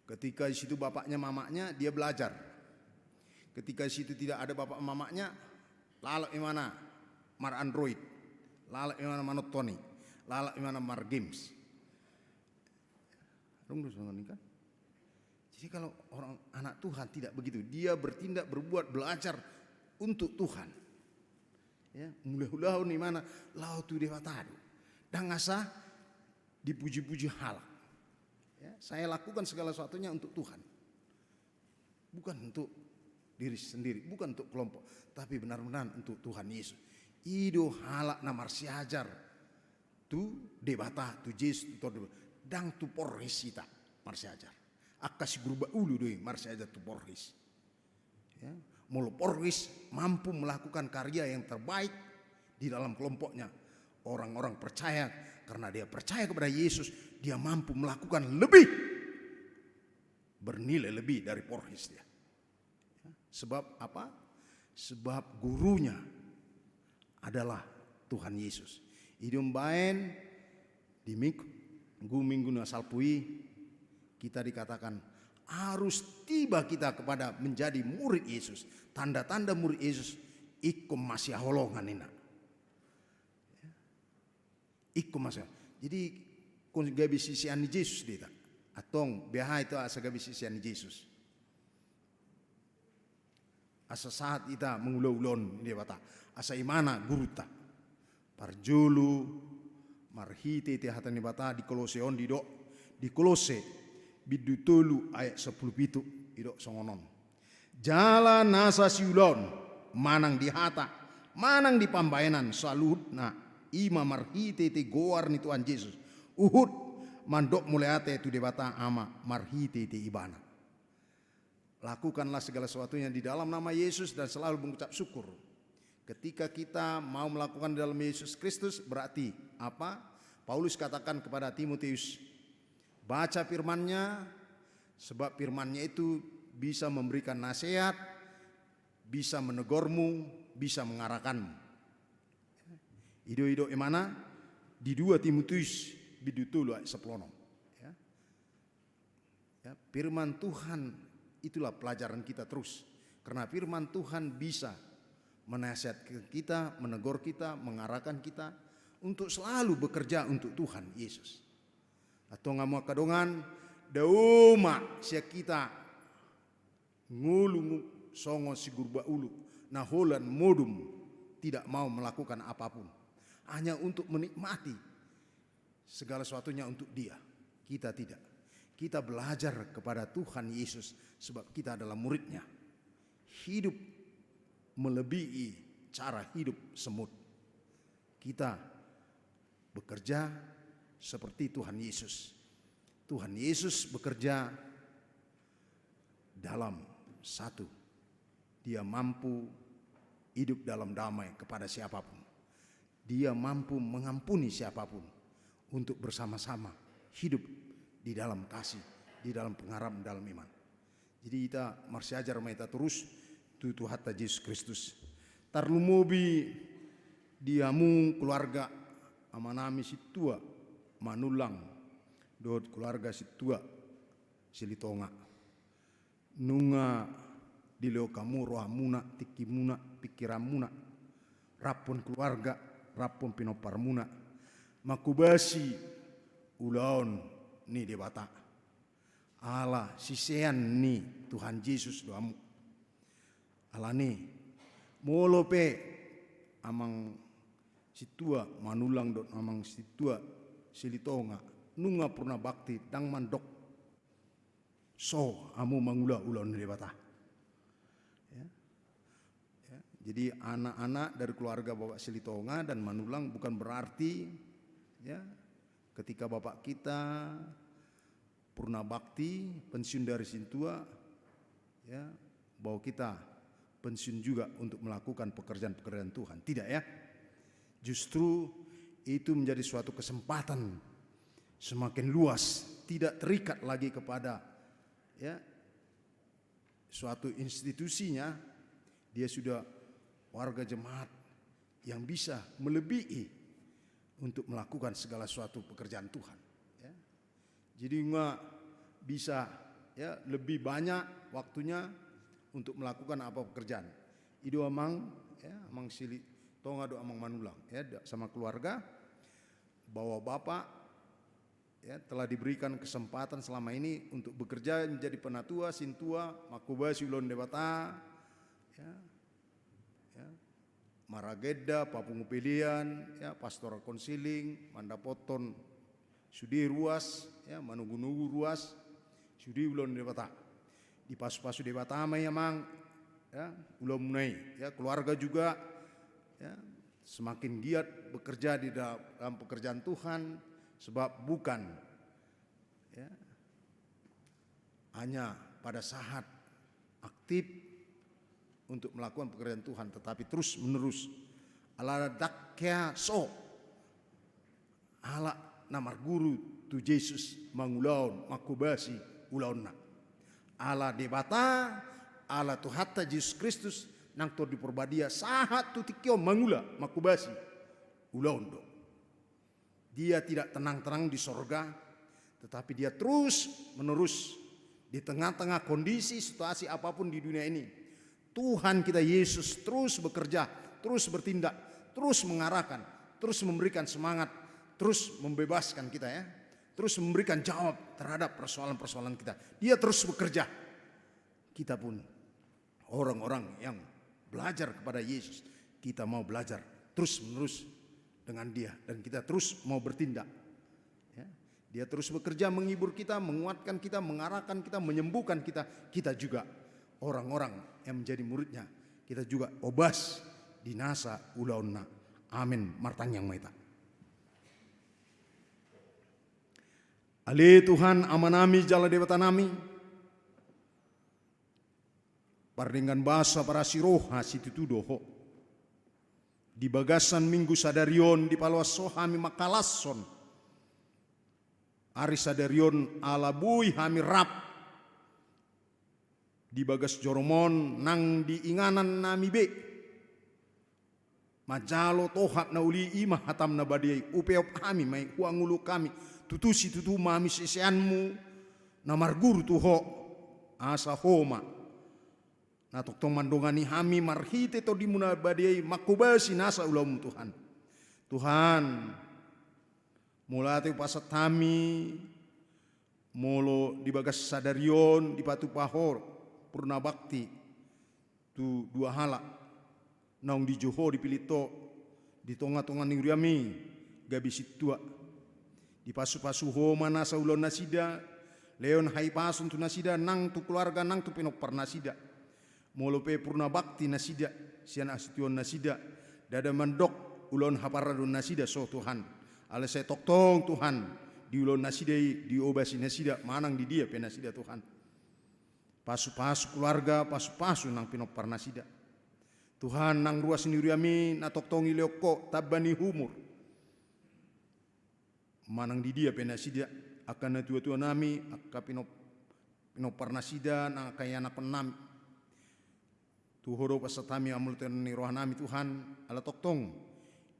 Ketika di situ bapaknya, mamaknya, dia belajar. Ketika di situ tidak ada bapak mamaknya, lalap imana mar-Android, lalap imana manonton i, lalap imana mar-games. Adong do songon i, kan? Jadi kalau orang, anak Tuhan tidak begitu, dia bertindak, berbuat, belajar untuk Tuhan. Ya, mangulahon imana laho tu Debata do. Ndang asa dipuji-puji halak. Ya, saya lakukan segala sesuatunya untuk Tuhan. Bukan untuk diri sendiri, bukan untuk kelompok, tapi benar-benar untuk Tuhan Yesus. I do halak na marsiajar tu Debata, tu Jesus, tu Tondi. Ndang tu Polres hita marsiajar. Angka sigurbaulu do i marsiajar tu Polres. Ya, molo Polres mampu melakukan karya yang terbaik di dalam kelompoknya, orang-orang percaya, karena dia percaya kepada Yesus, dia mampu melakukan lebih, bernilai lebih dari Polres dia. Ya, sebab apa? Sebab gurunya adalah Tuhan Yesus. I do umbahen di minggu, minggu na salpu i, kita dikatakan harus tiba kita kepada menjadi murid Yesus. Tanda-tanda murid Yesus, ingkon masihaholongan, ninna. Ingkon masiha-, jadi ingkon gabe sisean ni Jesus do hita. Antong, beha hita asa gabe sisean ni Jesus? Asa sahat hita mangula ulaon ni Debata, asa imana gurunta. Parjolo, marhite-hite hata ni Debata di Kolose on didok, di Kolose bindu tolu ayat sampulu pitu, didok songon on: Jala nasa siulaon, manang di hata, manang di pambahenan, saluhutna i ma marhite-hite goar ni Tuhan Jesus, huhut mandok mauliate tu Debata Ama marhite-hite Ibana. Lakukanlah segala sesuatunya di dalam nama Yesus dan selalu mengucap syukur. Ketika kita mau melakukan di dalam Yesus Kristus, berarti apa? Paulus katakan kepada Timotius, baca firman-Nya, sebab firman-Nya itu bisa memberikan nasihat, bisa menegurmu, bisa mengarahkanmu. I do, i do imana di dua Timotius bindu tolu ayat sampulu onom. Ya. Ya, firman Tuhan itulah pelajaran kita terus. Karena firman Tuhan bisa menasihatkan kita, menegur kita, mengarahkan kita untuk selalu bekerja untuk Tuhan Yesus. Antong hamu angka dongan, dao ma sian hita ngolu songon sigurbaulu na holan modom, tidak mau melakukan apapun, hanya untuk menikmati segala sesuatunya untuk dia. Kita tidak. Kita belajar kepada Tuhan Yesus sebab kita adalah murid-Nya. Hidup melebihi cara hidup semut. Kita bekerja seperti Tuhan Yesus. Tuhan Yesus bekerja dalam satu. Dia mampu hidup dalam damai kepada siapapun. Dia mampu mengampuni siapapun untuk bersama-sama hidup di dalam kasih, di dalam pengharapan, dalam iman. Jadi hita marsiajar ma hita torus tu Tuhanta Jesus Kristus. Tarlumobi di hamu keluarga amanami Sintua Manullang dohot keluarga Sintua Silitonga. Nunga dilehon hamu rohamuna, tingkimuna, pingkiranmuna, rap dohot keluarga, rap dohot pinomparmuna, manghobasi ulaon ni Debata. Ala sisean ni Tuhan Jesus do hamu. Alani, molo pe Amang Sintua Manullang dohot Amang Sintua Silitonga nunga purna bakti, ndang mandok so hamu mangula ulaon ni Debata. Ya. Ya. Jadi anak-anak dari keluarga Bapak Silitonga dan Manullang bukan berarti, ya, ketika bapak kita purna bakti, pensiun dari Sintua, ya, bahwa kita pensiun juga untuk melakukan pekerjaan-pekerjaan Tuhan. Tidak, ya. Justru itu menjadi suatu kesempatan semakin luas, tidak terikat lagi kepada, ya, suatu institusinya, dia sudah warga jemaat yang bisa melebihi untuk melakukan segala suatu pekerjaan Tuhan. Ya. Jadi nunga bisa, ya, lebih banyak waktunya untuk melakukan apa pekerjaan. I do amang, ya, amang Silitonga do amang Manulang, ya, sama keluarga, bahwa Bapak, ya, telah diberikan kesempatan selama ini untuk bekerja menjadi penatua, sintua, manghobasi ulaon Debata, ya, ya, maragenda, papungu pelean, ya, pastoral counseling, mandapothon sude ruas, ya, manogunogu ruas, sude ulaon Debata. Dipasupasu Debata ma i amang, ya, ulaonmuna i, ya, keluarga juga, ya, semakin giat bekerja di dalam pekerjaan Tuhan, sebab bukan, ya, hanya pada saat aktif untuk melakukan pekerjaan Tuhan, tetapi terus menerus. Ala dang hea so halak na marguru tu Jesus mangulahon, manghobasi ulaonna. Ala Debata, ala Tuhanta Jesus Kristus, nang Tondi Parbadia, sahat tu tingki on mangula, manghobasi ulaon do. Dia tidak tenang-tenang di sorga, tetapi dia terus menerus di tengah-tengah kondisi, situasi apapun di dunia ini. Tuhan kita Yesus terus bekerja, terus bertindak, terus mengarahkan, terus memberikan semangat, terus membebaskan kita, ya. Terus memberikan jawab terhadap persoalan-persoalan kita. Dia terus bekerja. Kita pun orang-orang yang belajar kepada Yesus, kita mau belajar terus-menerus dengan Dia dan kita terus mau bertindak. Ya. Dia terus bekerja menghibur kita, menguatkan kita, mengarahkan kita, menyembuhkan kita. Kita juga orang-orang yang menjadi murid-Nya, kita juga hobas di nasa ulaonna. Amin. Martangiang ma hita. Ale Tuhan, Amanami jala Debatanami, pardenggan basa, parasi roha, situtu do Ho. Di bagasan Minggu sadari on dipaloas Ho hami mangkalashon ari sadari on, ala boi hami rap di bagas joro-Mu on nang di inganannami be. Manjalo tohap na uli, i ma hataM na badia i, hupeop hami ma i, huangulung hami, tutu situtu ma hami siseanMu na marguru tu Ho, asa Ho ma na tongtong mandongani hami marhite TondiMu na badia i, manghobasi nasa ulaonMu, Tuhan. Tuhan, molo ate hupasahat hami, molo di bagas sadari on dipatupa Ho purnabakti tu dua halak naung dijou Ho, dipillit Ho di tonga-tonga ni huriaMi, gabe sintua. Dipasupasu Ho ma nasa ulaonnasida, lehon hahipason tu nasida, nang tu keluarga, nang tu pinomparnasida. Molo pe purnabakti nasida sian hasintuaonnasida, ndada mandok ulaon haparadonnasida so, Tuhan. Alai sai tongtong, Tuhan, di ulaonnasida i diobasi nasida manang di dia pe nasida, Tuhan. Pasupasu keluarga, pasupasu nang pinomparnasida. Tuhan, nang ruas ni huriaMi na tongtong dilehon Ho tamba ni umur manang di dia pe nasida, angka natuatuanami, angka pinop-, pinomparnasida, nang angka ianakhonnami. Tu Ho do pasahat hami hamauliateon ni rohanami, Tuhan, ala tongtong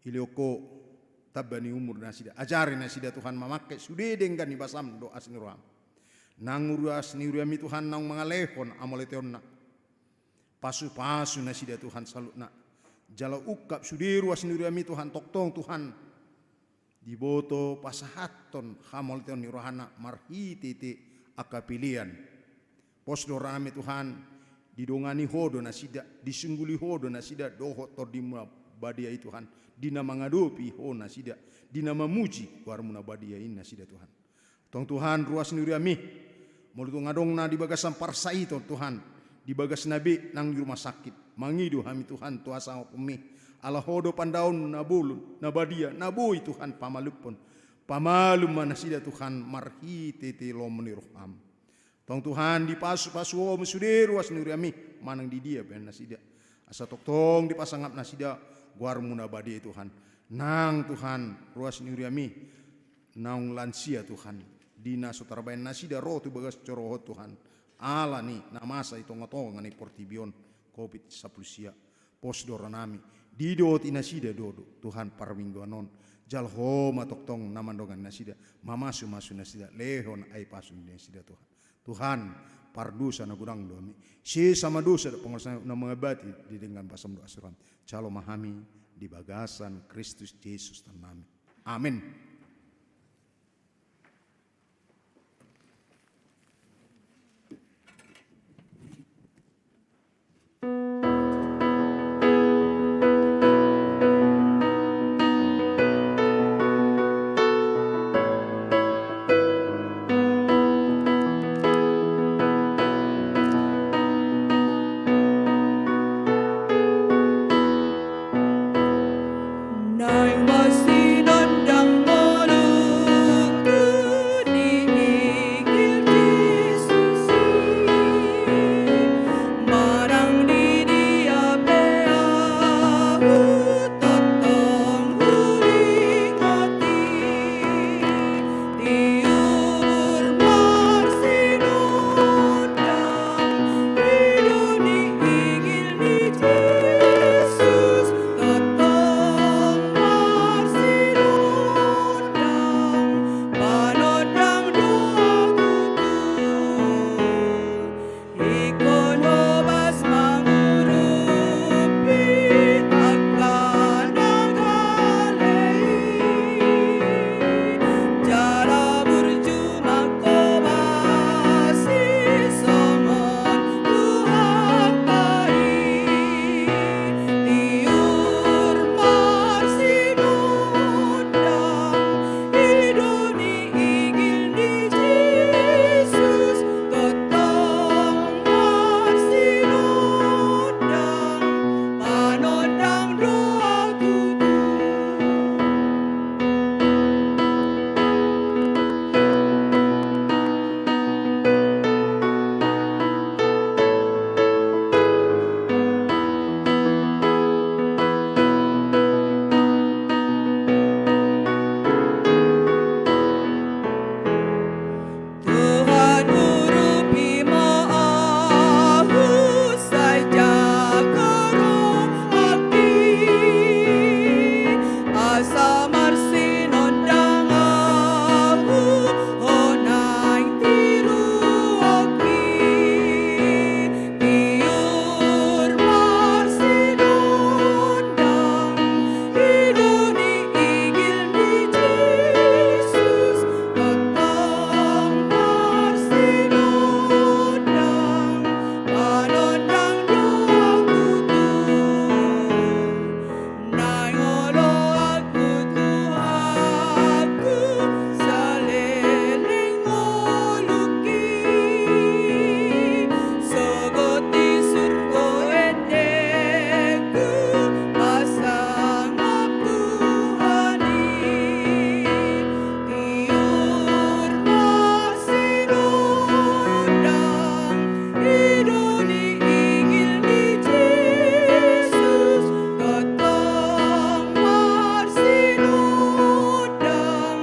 dilehon Ho tamba ni umur nasida. Ajari nasida, Tuhan, mamangke sude denggan ni basaM dohot asi ni rohaM. Nang ruas ni huriaMi, Tuhan, naung mangalehon hamauliateonna, pasupasu nasida, Tuhan, saluhutna. Jala ungkap sude ruas ni huriaMi, Tuhan, tongtong, Tuhan, diboto pasahathon hamauliateon ni rohana marhitehite angka pelean. Pos do rohanami, Tuhan, didongani Ho do nasida, disungguli Ho do nasida dohot TondiMu na badia i, Tuhan, di na mangadopi Ho nasida, di na mamuji goarMu na badia i nasida, Tuhan. Tong, Tuhan, ruas ni huriaMi, molo tung adong na di bagasan parsaiton, Tuhan, di bagasna be nang di rumah sakit, mangido hami, Tuhan, tu hasangapon-Mi. Ala Ho do pandaon na bolon, na badia, na boi, Tuhan, pamalumhon. Pamalum ma nasida, Tuhan, marhitehite lomo ni rohaM. Tong, Tuhan, dipasupasu Ho ma sude ruas ni huriaMi manang di dia pe nasida, asa tongtong dipasangap nasida goarMu na badia i, Tuhan. Nang Tuhan, ruas ni huriaM i, naung lansia Tuhan, di na so tarbaen nasida ro tu bagas joro Ho Tuhan, ala ni na masa di tongatonga ni portibi on, covid sampulu sia. Pos do rohanami, didohoti nasida do, do Tuhan, parmingguan on. Jala Ho ma tongtong na mandongani nasida, mamasumasu nasida, lehon ai pasu ni nasida Tuhan. Tuhan, pardosa na godang do hami. Sesa ma dosa dohot pangalaosion na mangabati di denggan basaM dohot asa rohaM. Jalo ma hami di bagasan Kristus Jesus Tuhannami. Amen. Naeng ma sinondang ngolungku di igil Jesus i, manang di dia pe ahu tongtong huingot i. Tiur marsinondang, ido ni igil ni Jesus, tongtong marsinondang, panondang do ahu tu. Ingkon hobas mangurupi angka na gale i, jala burju manghobasi songon Tuhanta i. Tiur marsinondang, ido ni igil ni Jesus, tongtong marsinondang, panondang do ahu tu. Tuhan, urupi ma ahu sai jago rohangki, asa marsinondang ahu, Ho naeng tiruonki. Tiur marsinondang, ido ni igil ni Jesus, tongtong marsinondang, panondang do ahu tu. Naeng olo ahu Tuhanku, saleleng ngolungki, sogot di surgo endengku, pasangap Tuhan i. Tiur marsinondang, ido ni igil ni Jesus, tongtong marsinondang,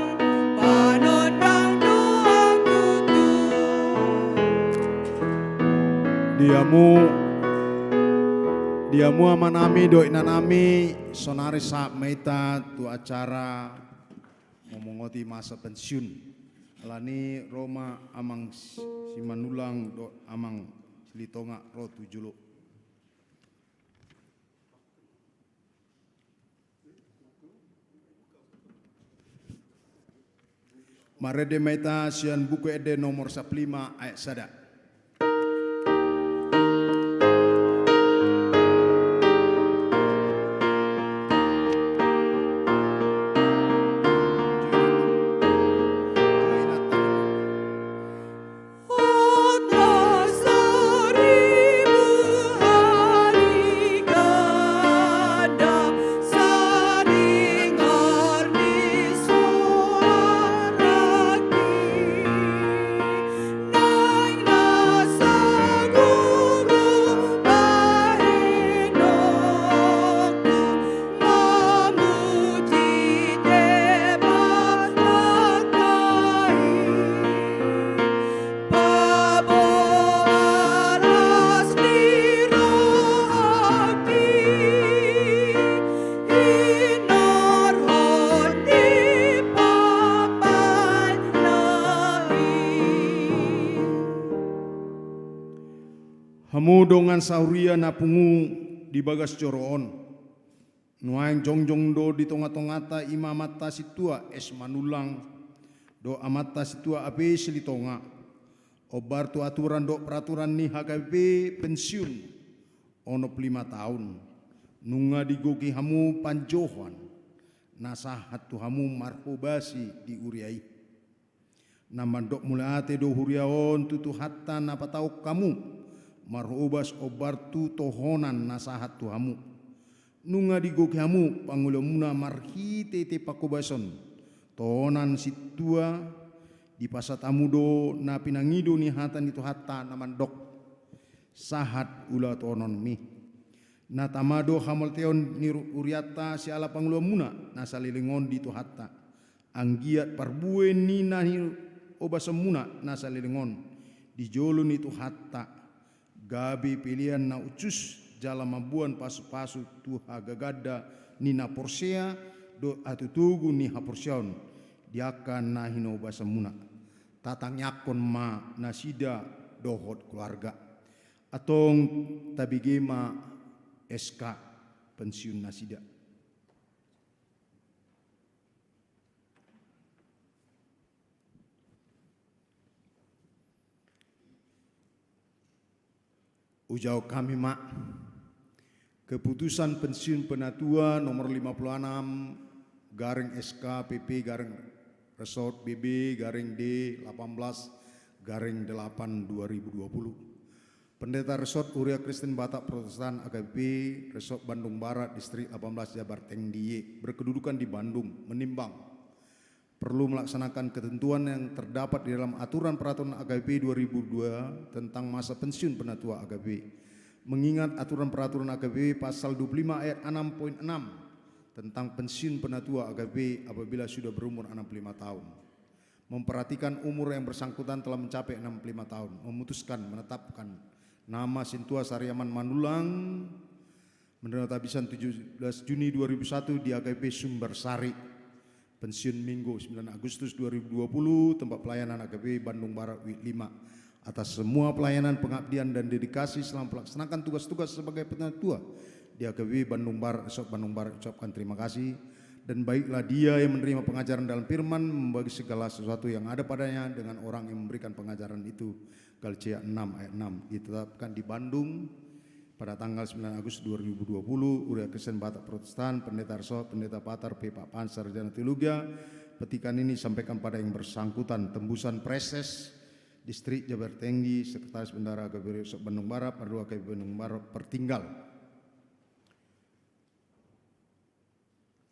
panondang do ahu tu. Di hamu, di hamu amanami dohot inanami, saonari sahat ma hita tu acara mamongoti masa pensiun. Alani i ro ma Amang Simanullang dohot Amang Silitonga ro tu jolo. Marende ma hita sian Buku Ende nomor sampulu lima ayat sada. Hamu dongan sahuria na pungu di bagas joro on. Nuaeng jongjong do di tonga-tonganta i ma amanta sintua S. Manullang dohot amanta sintua A P Silitonga. Ombar tu aturan dohot peraturan ni H K B P pensiun onom pulu lima taon. Nunga digohi hamu panjouon na sahat tu hamu marhobas di huria i. Na mandok mauliate do huria on tu Tuhanta na patauhon hamu marhobas ombar tu tohonan na sahat tu hamu. Nunga digohi hamu panguliaonmuna marhite-hite panghobason tohonan sintua, dipasahat hamu do na pinangido ni hata ni Tuhanta na mandok: Sahat ulaononmi. Na tama do hamauliateon ni ru-, hurianta siala panguliaonmuna na saleleng on di Tuhanta. Anggiat parbue ni na hinobasonmuna na saleleng on di jolo ni Tuhanta, gabe pelean na hushus jala mamboan pasu-pasu tu hagaganda ni na porsea dohot hatotogu ni haporseaon di angka na hinobasonmuna. Tatangiangkon ma nasida dohot keluarga. Antong tabege ma S K pensiun nasida. Hujahahon hami ma. Keputusan pensiun penatua nomor lima puluh enam garing S K P P garing Resort B B garing D delapan belas garing delapan dua ribu dua puluh. Pendeta Resort Huria Kristen Batak Protestan A K B P Resort Bandung Barat Distrik delapan belas Jabar Tengdie berkedudukan di Bandung menimbang perlu melaksanakan ketentuan yang terdapat di dalam Aturan Peraturan A K B P dua ribu dua tentang masa pensiun penatua A K B P. Mengingat Aturan Peraturan A K B P pasal dua puluh lima ayat enam poin enam tentang pensiun penatua A K B P apabila sudah berumur enam puluh lima tahun. Memperhatikan umur yang bersangkutan telah mencapai enam puluh lima tahun, memutuskan menetapkan nama Sintua Sariaman Manullang, menerima tabisan tujuh belas Juni dua ribu satu di A K B P Sumber Sari. Pensiun Minggu sembilan Agustus dua ribu dua puluh, tempat pelayanan A K B P Bandung Barat, Wik lima. Atas semua pelayanan, pengabdian, dan dedikasi selama melaksanakan tugas-tugas sebagai penatua di A K B P Bandung Barat, Resort Bandung Barat, ucapkan terima kasih. Dan baiklah dia yang menerima pengajaran dalam firman, membagi segala sesuatu yang ada padanya dengan orang yang memberikan pengajaran itu. Galatia enam ayat enam. Ditetapkan di Bandung pada tanggal sembilan Agustus dua ribu dua puluh, Huria Kristen Batak Protestan, Pendeta Resort, Pendeta Patar P. Pakpahan, Sarjana Teologia. Petikan ini sampaikan pada yang bersangkutan, Tembusan Praeses Distrik Jabar Tengdie, Sekretaris Bendahara A K B P Resort Bandung Barat, Pardu A K B P Bandung Barat, Pertinggal.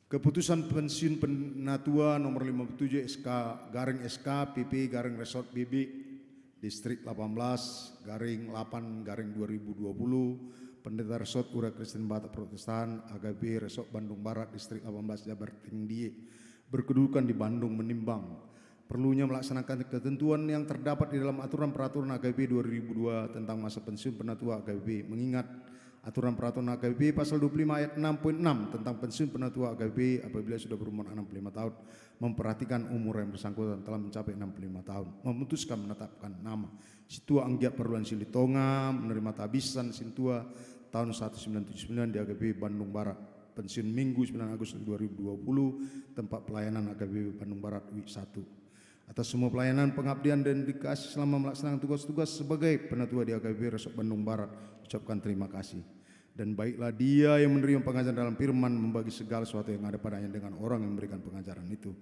Keputusan pensiun penatua nomor lima puluh tujuh S K garing S K P P garing Resort B B Distrik delapan belas garing delapan garing dua ribu dua puluh, Pendeta Resort Huria Kristen Batak Protestan A K B P Resort Bandung Barat Distrik delapan belas Jabar Tengdie berkedudukan di Bandung menimbang perlunya melaksanakan ketentuan yang terdapat di dalam Aturan Peraturan A K B P dua ribu dua tentang masa pensiun penatua A K B P, mengingat Aturan Peraturan A K B P pasal dua puluh lima ayat enam poin enam tentang pensiun penatua A K B P apabila sudah berumur enam puluh lima tahun, memperhatikan umur yang bersangkutan telah mencapai enam puluh lima tahun, memutuskan menetapkan nama Sintua Anggiat Parduan Silitonga, menerima tabisan Sintua tahun seribu sembilan ratus tujuh puluh sembilan di A K B P Bandung Barat, pensiun Minggu sembilan Agustus dua ribu dua puluh, tempat pelayanan A K B P Bandung Barat, Wik satu. Atas semua pelayanan, pengabdian, dan dedikasi selama melaksanakan tugas-tugas sebagai penatua di A K B P Resort Bandung Barat, ucapkan terima kasih. Dan baiklah dia yang menerima pengajaran dalam firman, membagi segala sesuatu yang ada padanya dengan orang yang memberikan pengajaran itu.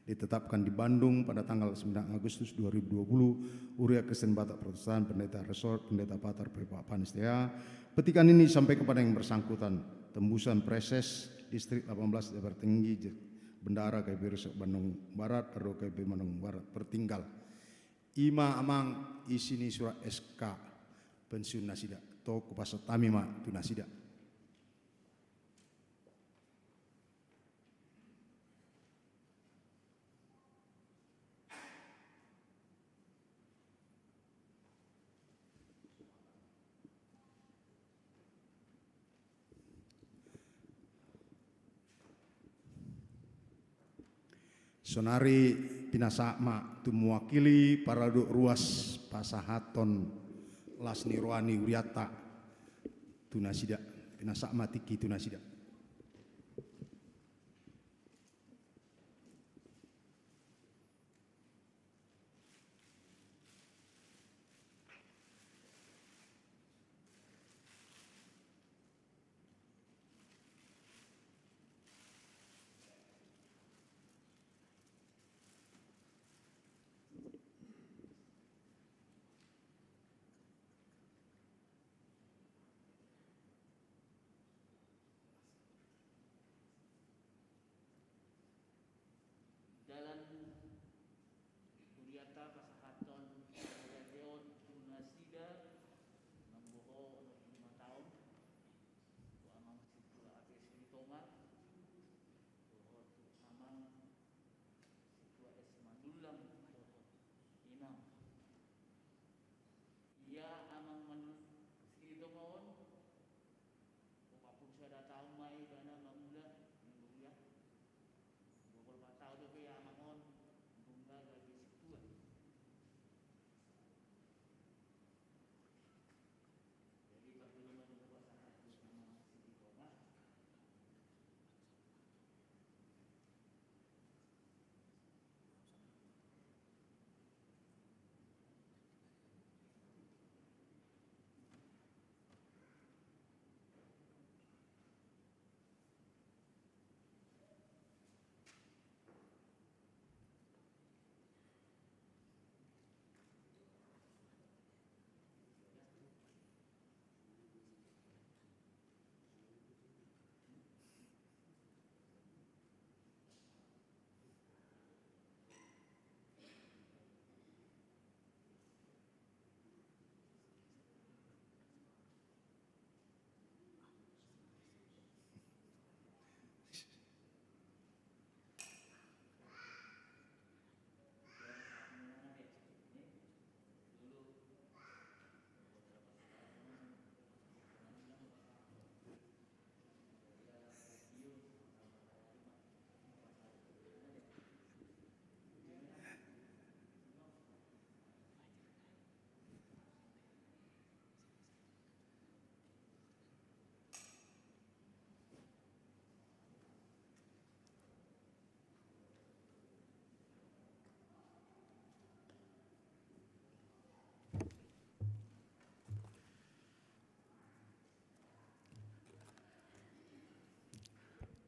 Ditetapkan di Bandung pada tanggal sembilan Agustus dua ribu dua puluh, Huria Kristen Batak Protestan, Pendeta Resort, Pendeta Patar P. Pakpahan, S T A. Petikan ini sampai kepada yang bersangkutan, Tembusan Praeses Distrik delapan belas Jabar Tengdie, Bendahara A K B P Resort Bandung Barat, Pardu A K B P Bandung Barat, Pertinggal. I ma amang isi ni surat S K pensiun nasida. Tong hupasahat hami ma tu nasida. Saonari pinasahat ma tu mewakili paradu ruas pasahaton las ni roha ni hurianta tu nasida, pinasahat ma tingki tu nasida. Dalan hurianta pasahathon hurianta on tu nasida, naung boho onom pulu lima taon, tu amang Sintua Ape Silitonga, dohot tu amang Sintua S Manullang, dohot inang. Ia amang Manullang Silitonga on, opat pulu sada taon ma ibana mangula, mangula. Dua pulu opat taon dope ia amang on, nunga gabe sintua. Jadi, parjolo ma nunga pasahat tu amang Silitonga.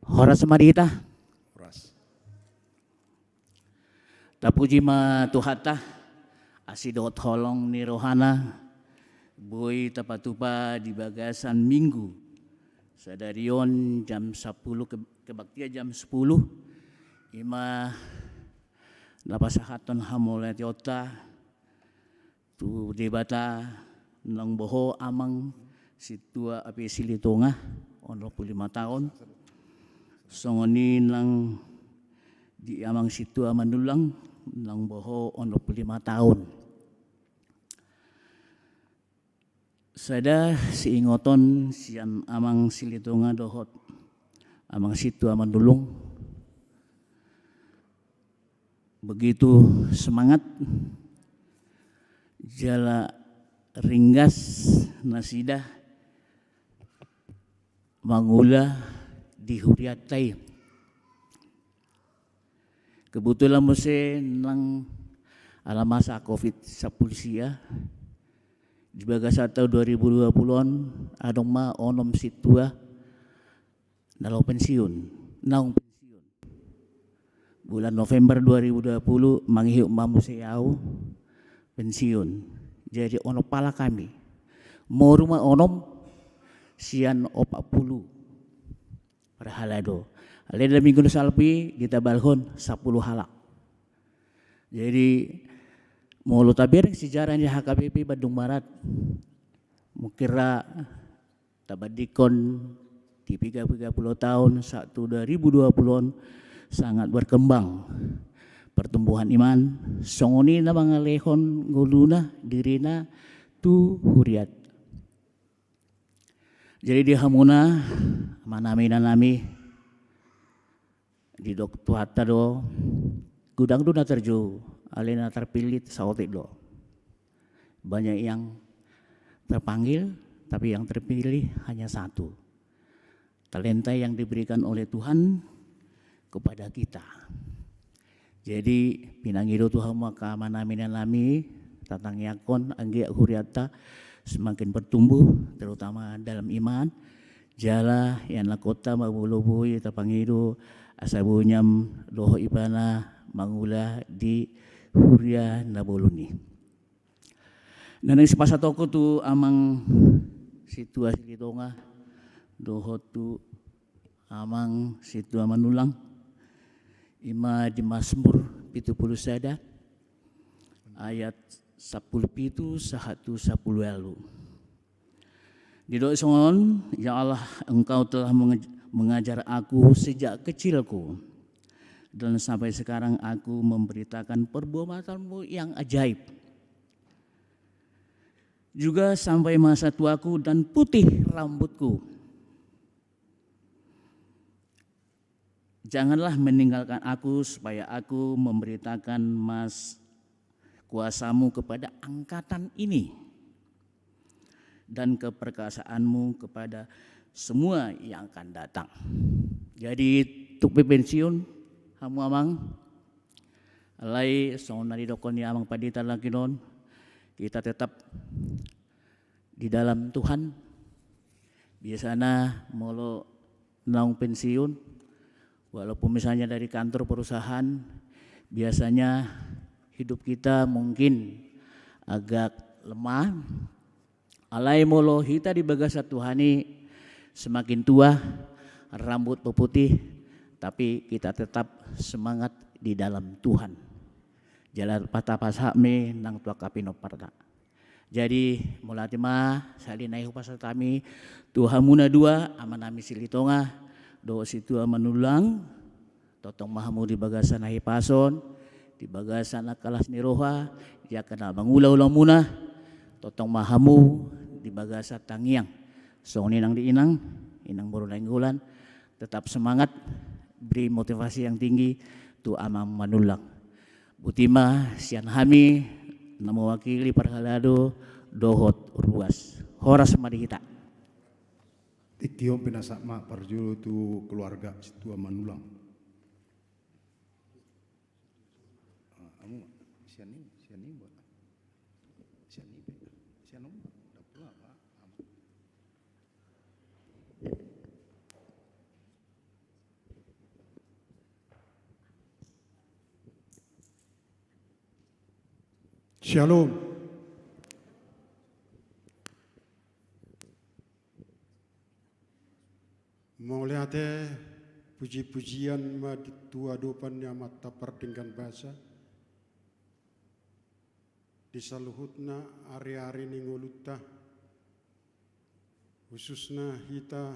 Horas ma di hita. Horas. Tapuji ma Tuhanta, asi dohot holong ni rohana, boi tapatupa di bagasan Minggu sadari on jam sapuluh, ke-, kebaktian jam sapuluh, i ma na pasahathon hamauliateonta tu Debata, naung boho amang Sintua Ape Silitonga, onom pulu lima taon. Songon i nang di amang Sintua Manullang, naung boho onom pulu lima taon. Sada siingoton sian amang Silitonga dohot amang Sintua Manullang. Begitu semangat jala ringgas nasida mangula di hurianta i. Kebetulan muse nang ala masa covid sampulu sia, di bagasan taon dua ribu dua puluh on, adong ma onom sintua na laho pensiun, naung pensiun. Bulan November dua ribu dua puluh, mangihut ma muse au pensiun. Jadi onom halak hami. Moru ma onom sian opat pulu parhalado. Alai di minggu na salpu i ditabalhon sampulu halak. Jadi, molo tabereng sejarah ni H K B P Bandung Barat, mungkin ra tabandingkon di piga-piga puluh taon sahat tu dua ribu dua puluh on, sangat berkembang pertumbuhan iman, songon i na mangalehon ngoluna, dirina tu huriat. Jadi di hamuna, amanami, inanami, didok Tuhanta do, godang do na tarjou, alai na tarpillit saotik do. Banyak yang terpanggil, tapi yang terpilih hanya satu. Talenta yang diberikan oleh Tuhan kepada kita. Jadi, pinangido tu hamu angka amanami inanami, tatangiangkon anggiat hurianta semakin bertumbuh, terutama dalam iman. Jala ianakhonta ma molo boi tapangido asa boi nian dohot ibana mangula di huria na bolon i. Na naeng sipasahatku tu amang sintua Silitonga dohot tu amang sintua Manullang, ima di Masmur pitu pulu sada ayat sampulu pitu sahat tu sampulu ualu. Didok songon, "Ya Allah, Engkau telah menge-, mengajar aku sejak kecilku, dan sampai sekarang aku memberitakan perbuatan-Mu yang ajaib. Juga sampai masa tuaku dan putih rambutku. Janganlah meninggalkan aku supaya aku memberitakan mas kuasa-Mu kepada angkatan ini dan keperkasaan-Mu kepada semua yang akan datang." Jadi, tung pe pensiun hamu amang, alai songon na didokkon ni amang pandita nangkin on, kita tetap di dalam Tuhan. Biasana molo naung pensiun, walaupun misalnya dari kantor perusahaan, biasanya hidup kita mungkin agak lemah. Alai molo hita di bagasan Tuhan i, semakin tua, rambut pe putih, tapi kita tetap semangat di dalam Tuhan. Jala patapasahat ma i nang tu angka pinomparna. Jadi, mauliate ma, sahali nai hupasahat hami tu hamu na dua, amanami Silitonga dohot sintua Manullang, tongtong ma hamu di bagasan hahipason, di bagasan angka las ni roha, di angka na mangula ulaonmuna, tongtong ma hamu di bagasan tangiang. Songon i nang di inang, inang boru Nainggolan, tetap semangat, beri motivasi yang tinggi tu amang Manullang. Boti ma sian hami na mewakili parhalado dohot ruas. Horas ma di hita. Tingki on pinasahat ma parjolo tu keluarga sintua Manullang. Ah, amu, sian i, sian i, sian i, sian i, sian i. Shalom. Mauliate, puji-pujian ma di, tu adopan ni Amanta pardenggan basa. Di saluhutna ari-ari ni ngolunta, khususna hita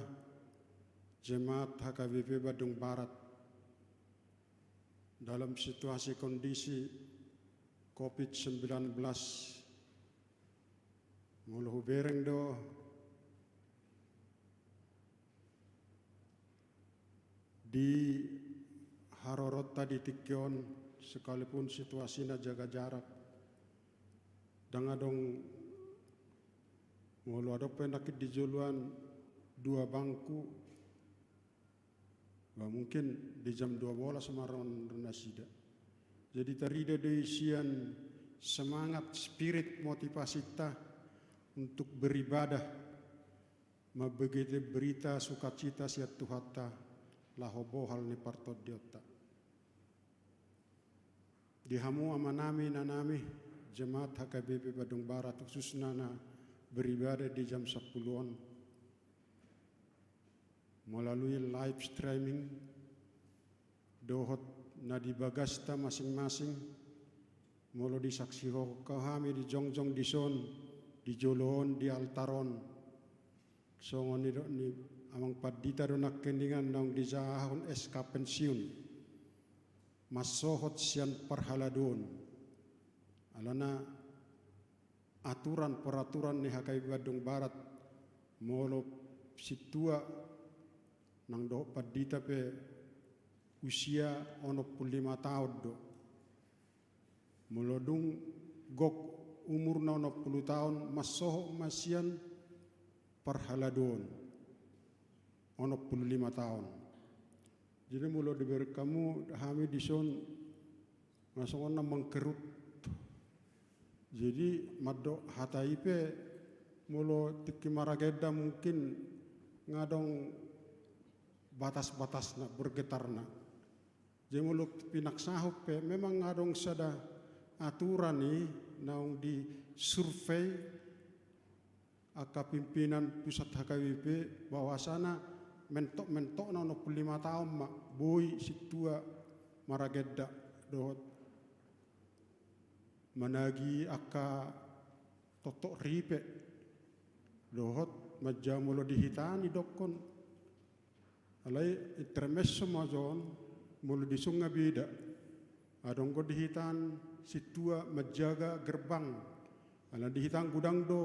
jemaat H K B P Bandung Barat, dalam situasi kondisi covid sembilan belas, molo hubereng do di haroronta di tingki on, sekalipun situasina jaga jarak, ndang adong, molo adong pe nangkin di joloan dua bangku, bah, mungkin di jam dua belas ma ro nasida. Jadi tarida do i sian semangat, spirit motivasinta untuk beribadah, mambege berita sukacita sian Tuhanta, laho bohal ni partondionta. Di hamu amanami, inanami, jemaat H K B P Bandung Barat, khususna na beribadah di jam sampulu on, melalui live streaming, dohot na di bagasta masing-masing, molo disaksihon hami di jongjong dison, di jolo on, di altar on, songon nidok ni amang pandita do nangkiningan naung dijahahon S K pensiun, mansohot sian parhaladoon. Alana aturan peraturan ni H K B Bandung Barat, molo sintua nang dohot pandita pe usia onom pulu lima taon do. Molo dung gok umurna onom pulu taon, mansohot ma sian parhaladoon onom pulu lima taon. Jadi molo dibereng hamu hami dison, na songon na mangkerut. Jadi mandok hata i pe, molo tingki maragenda mungkin nga adong batas-batasna, bergetarna. Jadi molo pinaksahon pe, memang nga adong sada aturan i naung disurvei angka pimpinan pusat H K B P, bahwasana mentok-mentokna onom pulu lima taon ma boi sintua maragenda dohot managi angka toktok ripe dohot manjalo molo di hita nidokkon. Alai intermezzo ma jo on, molo dison nga beda. Adong do di hita sintua manjaga gerbang. Alana di hita godang do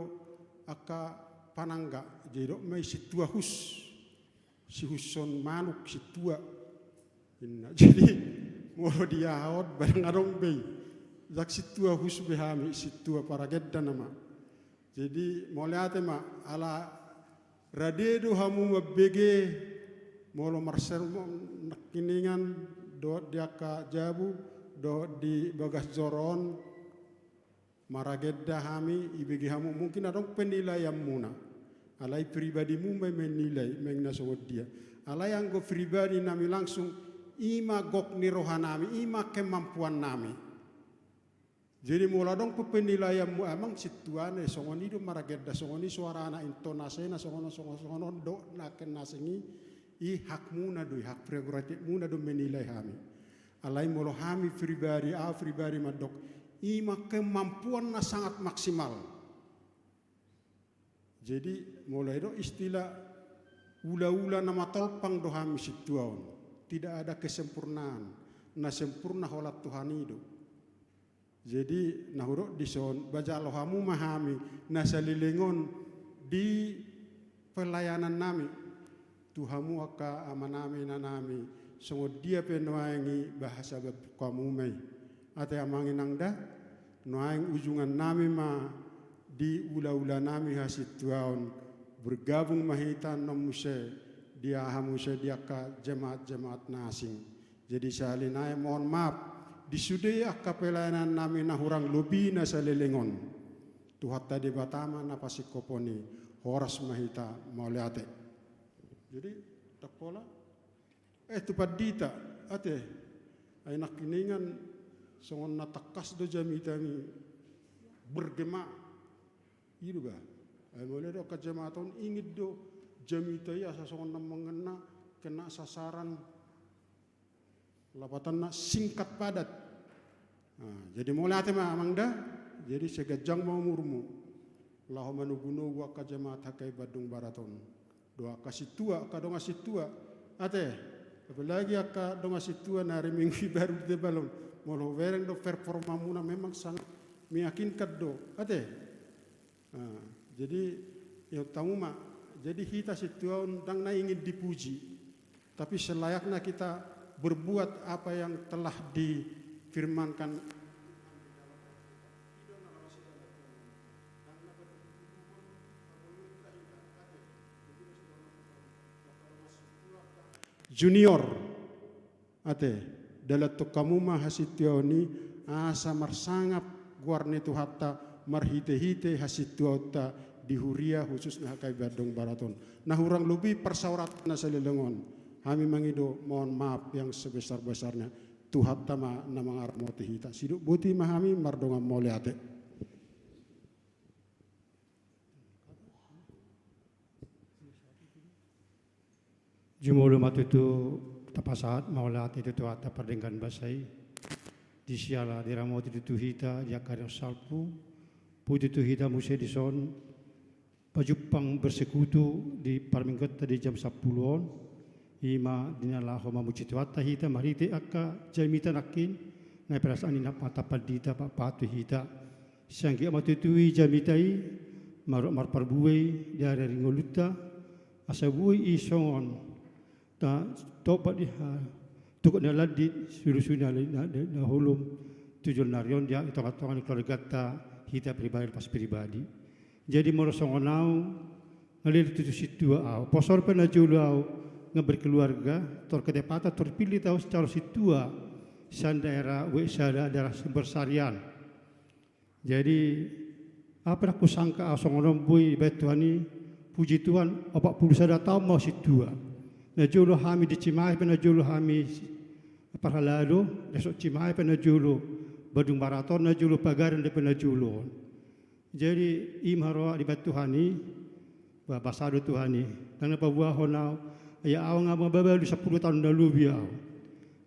angka panangga, jadi didok ma i sintua hus. Sihuson manuk sintua. Inna. Jadi molo di aha on, barang adong be i. Ndang sintua hus be hami, sintua paragenda nama. Jadi mauliate ma, ala rade do hamu mambege, molo marsermon nangkiningan dohot di angka jabu, dohot di bagas joro on, maragenda hami, ibege hamu, mungkin adong penilaianmuna. Alai pribadimu ma menilai, memang na songon dia. Alai anggo pribadi nami langsung, i ma gok ni roha nami, i ma kemampuan nami. Jadi molo adong pe penilaianmu, emang sintua na songon i do maragenda, songon i suarana, intonasina songon on, songon, songon on do, na kena seng i, i hakmuna do i, hak prerogatifmuna do menilai hami. Alai molo hami pribadi, au pribadi mandok, i ma kemampuan na sangat maksimal. Jadi molo i do istilah ula-ula na matolpang do hami sintua on. Tidak ada kesempurnaan. Na sempurna holan Tuhan i do. Jadi na hudok dison, bajalo hamu ma hami na saleleng on di pelayanan nami. Tu hamu angka amanami, inanami, songon dia pe nuaeng i bahasa bab hamu ma i. Ate amang inang da, nuaeng ujungan nami ma di ula-ula nami hasintuaon, bergabung ma hita annon muse di aha muse di angka jemaat-jemaat na asing. Jadi sahali nai mohon maaf, di sude angka pelayanan nami na hurang lobi na saleleng on. Tuhanta Debata ma na pasingkophon i, horas ma hita mauliate. Jadi, ndang pola. Eh, tu pandita, ate. Ai nangkiningan songon na tangkas do jamita ni bergema. I do ba. Ai molo do angka jemaat on ingin do jamita i asa songon na mangena, kena sasaran. Lapatanna singkat padat. Nah, jadi mauliate ma amang da, jadi sai ganjang ma umurmu. Laho manogu-nogu angka jemaat H K I Bandung Barat on. Dohot angka sintua, angka dongan sintua. Ate, apalagi angka dongan sintua na ari Minggu i baru di Tebalon. Molo hubereng do performamuna memang sangat meyakinkan do. Ate. Nah, jadi, ya, tamu ma. Jadi hita sintua on ndang na ingin dipuji. Tapi selayaknya kita berbuat apa yang telah difirmankan. Junior. Ate, dalanhon hamu ma hasintuaon i, asa marsangap goar ni Tuhanta, marhite-hite hasintuaonta di huria khususna H K I Bandung Barat on. Na hurang lobi parsaoranta na saleleng on. Hami mangido mohon maaf yang sebesar-besarnya. Tuhanta ma na mangaramoti hita. Sidok boti ma hami mardongan mauliate. Jumolo ma tutu tapasahat mauliate tu Tuhanta pardenggan basa i. Di siala diramoti tutu hita di angka ari on salpu. Boi tutu hita muse dison pajumpang bersekutu di parmingguonta di jam sampulu on. I ma di na laho mamuji Tuhanta hita marhite angka jamita nangkin. Na perasaan ni na mata pandita pakpahan tu hita. Sai anggiat ma tutu i jamita i, mar-, marparbue i di ari-ari ngolunta, asa boi i songon, ta-, topat di ha-, tugak na landit, sulusulu na, na, na, na holom, tu joloan ni ari on di tonga-tonga ni keluarganta, hita pribadi lepas pribadi. Jadi molo songon au, nga leleng tutu sintua au. Poso pe na jolo au nga berkeluarga, tor ketepatan tor pillit au secara sintua sian daerah W sada, daerah Sumber Sarian. Jadi, aha pe ndang husangka au songon on, boi dibahen Tuhan i, puji Tuhan, opat pulu sada taon ma au sintua. Na jolo hami di Cimahi pe na jolo hami parhalado, na so Cimahi pe na jolo Badung Barat on, na jolo Pagareng dope na jolo on. Jadi, i ma roha dibahen Tuhan i, ba, basa do Tuhan i, ndang na paboahon au, ia au nga mabalu sampulu taon na lobi au.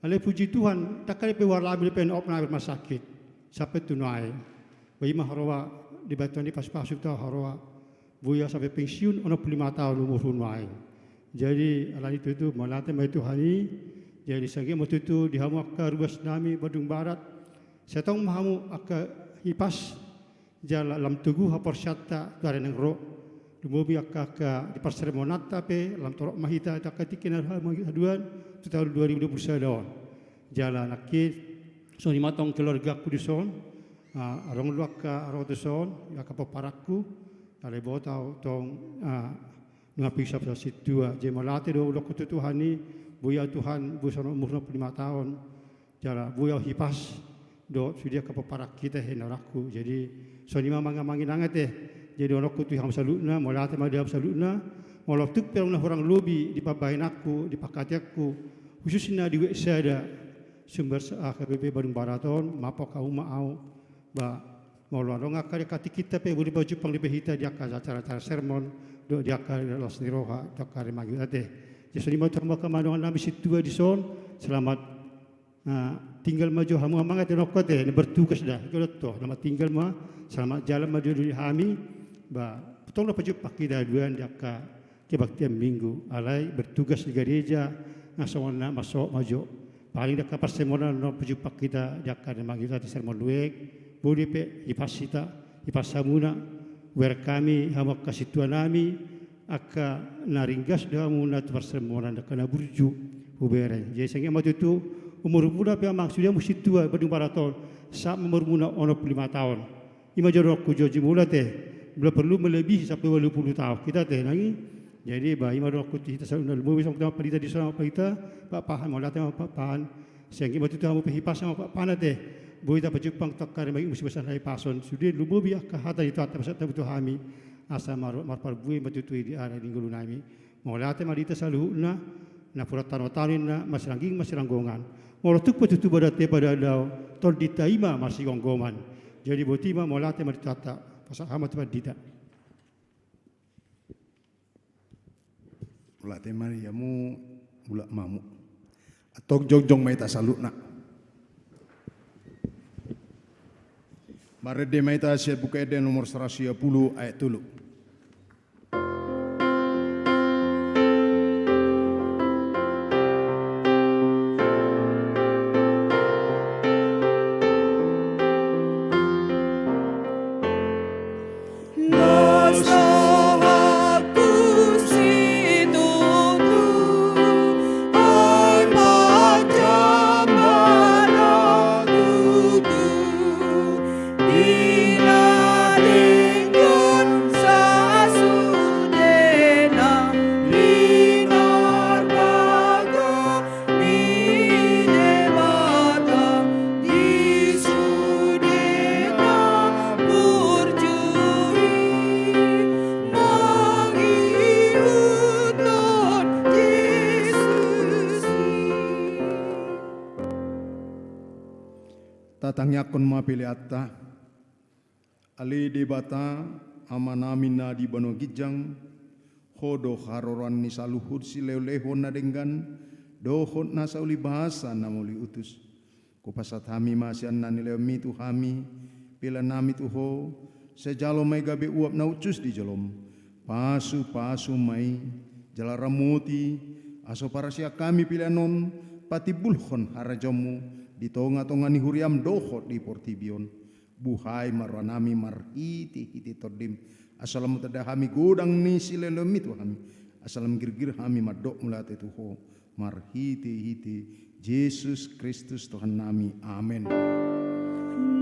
Alai puji Tuhan, ndang hali pe ualami dope na op na rumah sakit, sampe tu nuaeng. Ba i ma haroa dibahen Tuhan i, pasupasu tu au haroa, boi au sampe pensiun onom pulu lima taon umurhu nuaeng. Jadi, alani tutu, mauliate ma di Tuhan i, jadi sian i ma tutu di hamu angka ruas nami Badung Barat, sai tong ma hamu angka hipas, jala lam togu haporseaonta tu ari naeng ro. Lumobi angka, angka di parsermonanta pe, lam torop ma hita tu angka tingki na haduan, tu taon dua ribu dua pulu sada on. Jala nangkin, songon i ma tong keluargaku dison, ah, adong do angka ro tuson, angka pomparanku, alai boto au tong, ah, nunga pingsan sintua. Jadi mauliate do hudokhon tu Tuhan i, boi au Tuhan, boi songon umur onom pulu lima taon. Jala boi au hipas, dohot sude angka pomparan hita, he, na rohangku. Jadi, songon i ma amang-amang inang ate. Jadi, dohononku tu hamu saluhutna, mauliate ma di hamu saluhutna. Molo tung pe adong na hurang lobi di pambahenanku, di pangkataionku, khususna di W sada, Sumber Sa-, ah, K P P Badung Barat on, maaf, hamu ma au. Ba, molo adong angka di angka tingkinta pe, boi pajumpang dope hita di angka acara-acara sermon, dohot di angka las ni roha, di angka ari mangihut ate. Jadi, songon i ma tu hamu angka dongan nami sintua dison, selamat Nah, tinggal ma jo hamu amang ate, nongko ate, na bertugas da. Iko do to, na tinggal ma, selamat jalan ma jo di hami. Ba, tong do pajumpang hita haduan di angka kebaktian Minggu. Alai bertugas di gareja, na songon na mansai ma jo. Paling di angka parsermonan do pajumpang hita di angka na mangihut ate sermon nuaeng. Boi pe hipas hita, hipas hamuna. Welcome hamu angka sintua nami, angka na ringgas do hamuna tu parsermonan, angka na burju hubereng. Jadi sian i ma tutu, umurmuna pe amang, sude hamu sintua Badung Barat on, sahat ma umurmuna onom pulu lima taon. I ma jo dohononku, jo jumolo ate, ndang perlu melebihi sampe ualu pulu taon hita ate nang i. Jadi ba i ma dohononku tu hita saluhutna, lumobi songon hita ma pandita dison, ma pandita, Pak Pahan, mauliate ma Pak Pahan. Sian i ma tutu hamu pe hipas ma Pak Pahan ate. Boi tapajumpang tu angka ari mangihut, muse basa na hipas on. Sude lumobi angka hata ni Tuhanta pasahat hamu tu hami. Asa mar-, marparbue ma tutu i di ari ni ngolu nami. Mauliate ma di hita saluhutna, napuran tano-tano ninna, masiranggiling masiranggongan. Molo tung pe tutu badanta padao-dao, tondinta i ma marsigomgoman. Jadi boti ma, mauliate ma di Tuhanta, pasahat hamu tu pandita. Mauliate ma di hamu, mulak ma hamu. Antong jongjong ma hita saluhutna. Marende ma hita sian Buku Ende nomor saratus sia pulu ayat tolu. Tatangiangkon ma peleanta. Ale Debata, Amanami na di banua ginjang, Ho do haroroan ni saluhut silehon-lehon na denggan, dohot nasa ulibasa na mauliutus. Hupasahat hami ma sian na nilehonmi tu hami, peleannami tu Ho, sai jalo ma i gabe uap na hushus di jolom. Pasu-pasu ma i, jala ramoti, asa huparasian hami pelean on, patimbulhon harajaonmu, di tonga-tonga ni huriam dohot di portibi on. Buhai ma rohanami marhite-hite Tondim, asa lam tanda hami godang ni silehon-lehonmi tu hami, asa lam girgir hami mandok mauliate tu Ho, marhite-hite Jesus Kristus Tuhannami. Amen.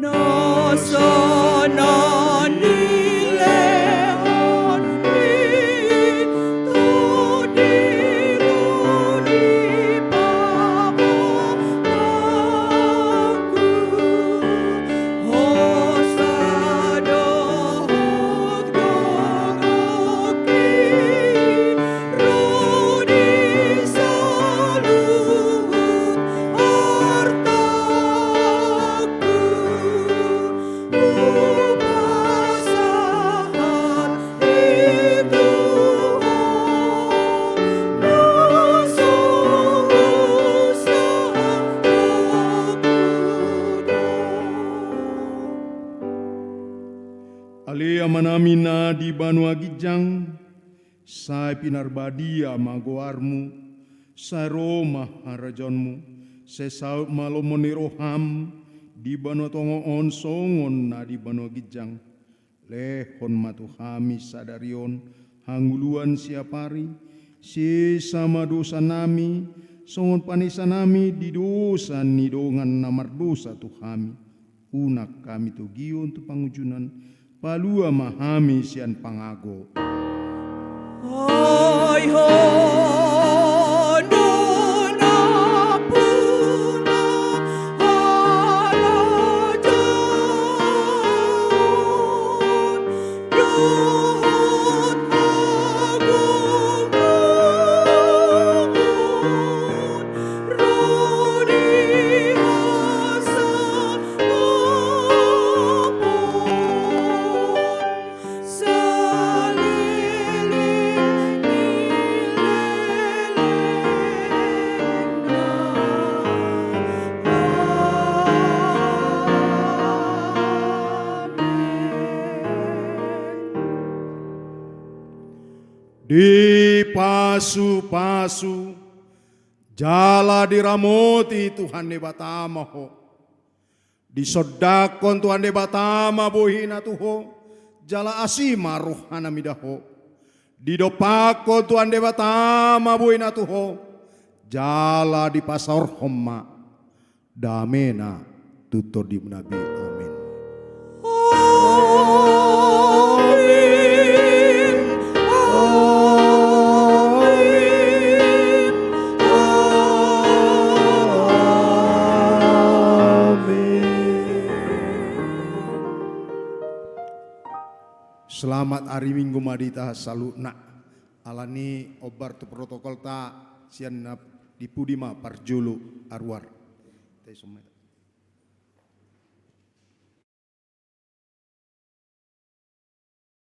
Na so Ale Amanami na di banua ginjang, sai pinarbadia ma goarmu, sai ro ma harajaonmu, sai saut ma lomo ni roham di banua tonga on songon na di banua ginjang. Lehon ma tu hami sadari on hangoluan siapari, sesa ma dosanami, songon panesanami di dosa ni dongan na mardosa tu hami. Unang hami togihon tu pangunjunan, palua ma hami sian pangago. Ai ho nona puna harajaon, dohot hagogoon, ro di hasangapon saleleng ni lelengna. Amen. Dipasupasu jala diramoti Tuhan Debata ma ho. Disondangkon Tuhan Debata ma bohina tu ho, jala asi ma rohana mida ho. Didompakkon Tuhan Debata ma bohina tu ho, jala dipasaorhon ma damena tu tondimuna be. Amen. Amen. Amen. Amen. Selamat ari Minggu ma di hita saluhutna. Alani i hombar tu protokolta, sian na di pudi ma parjolo aruar.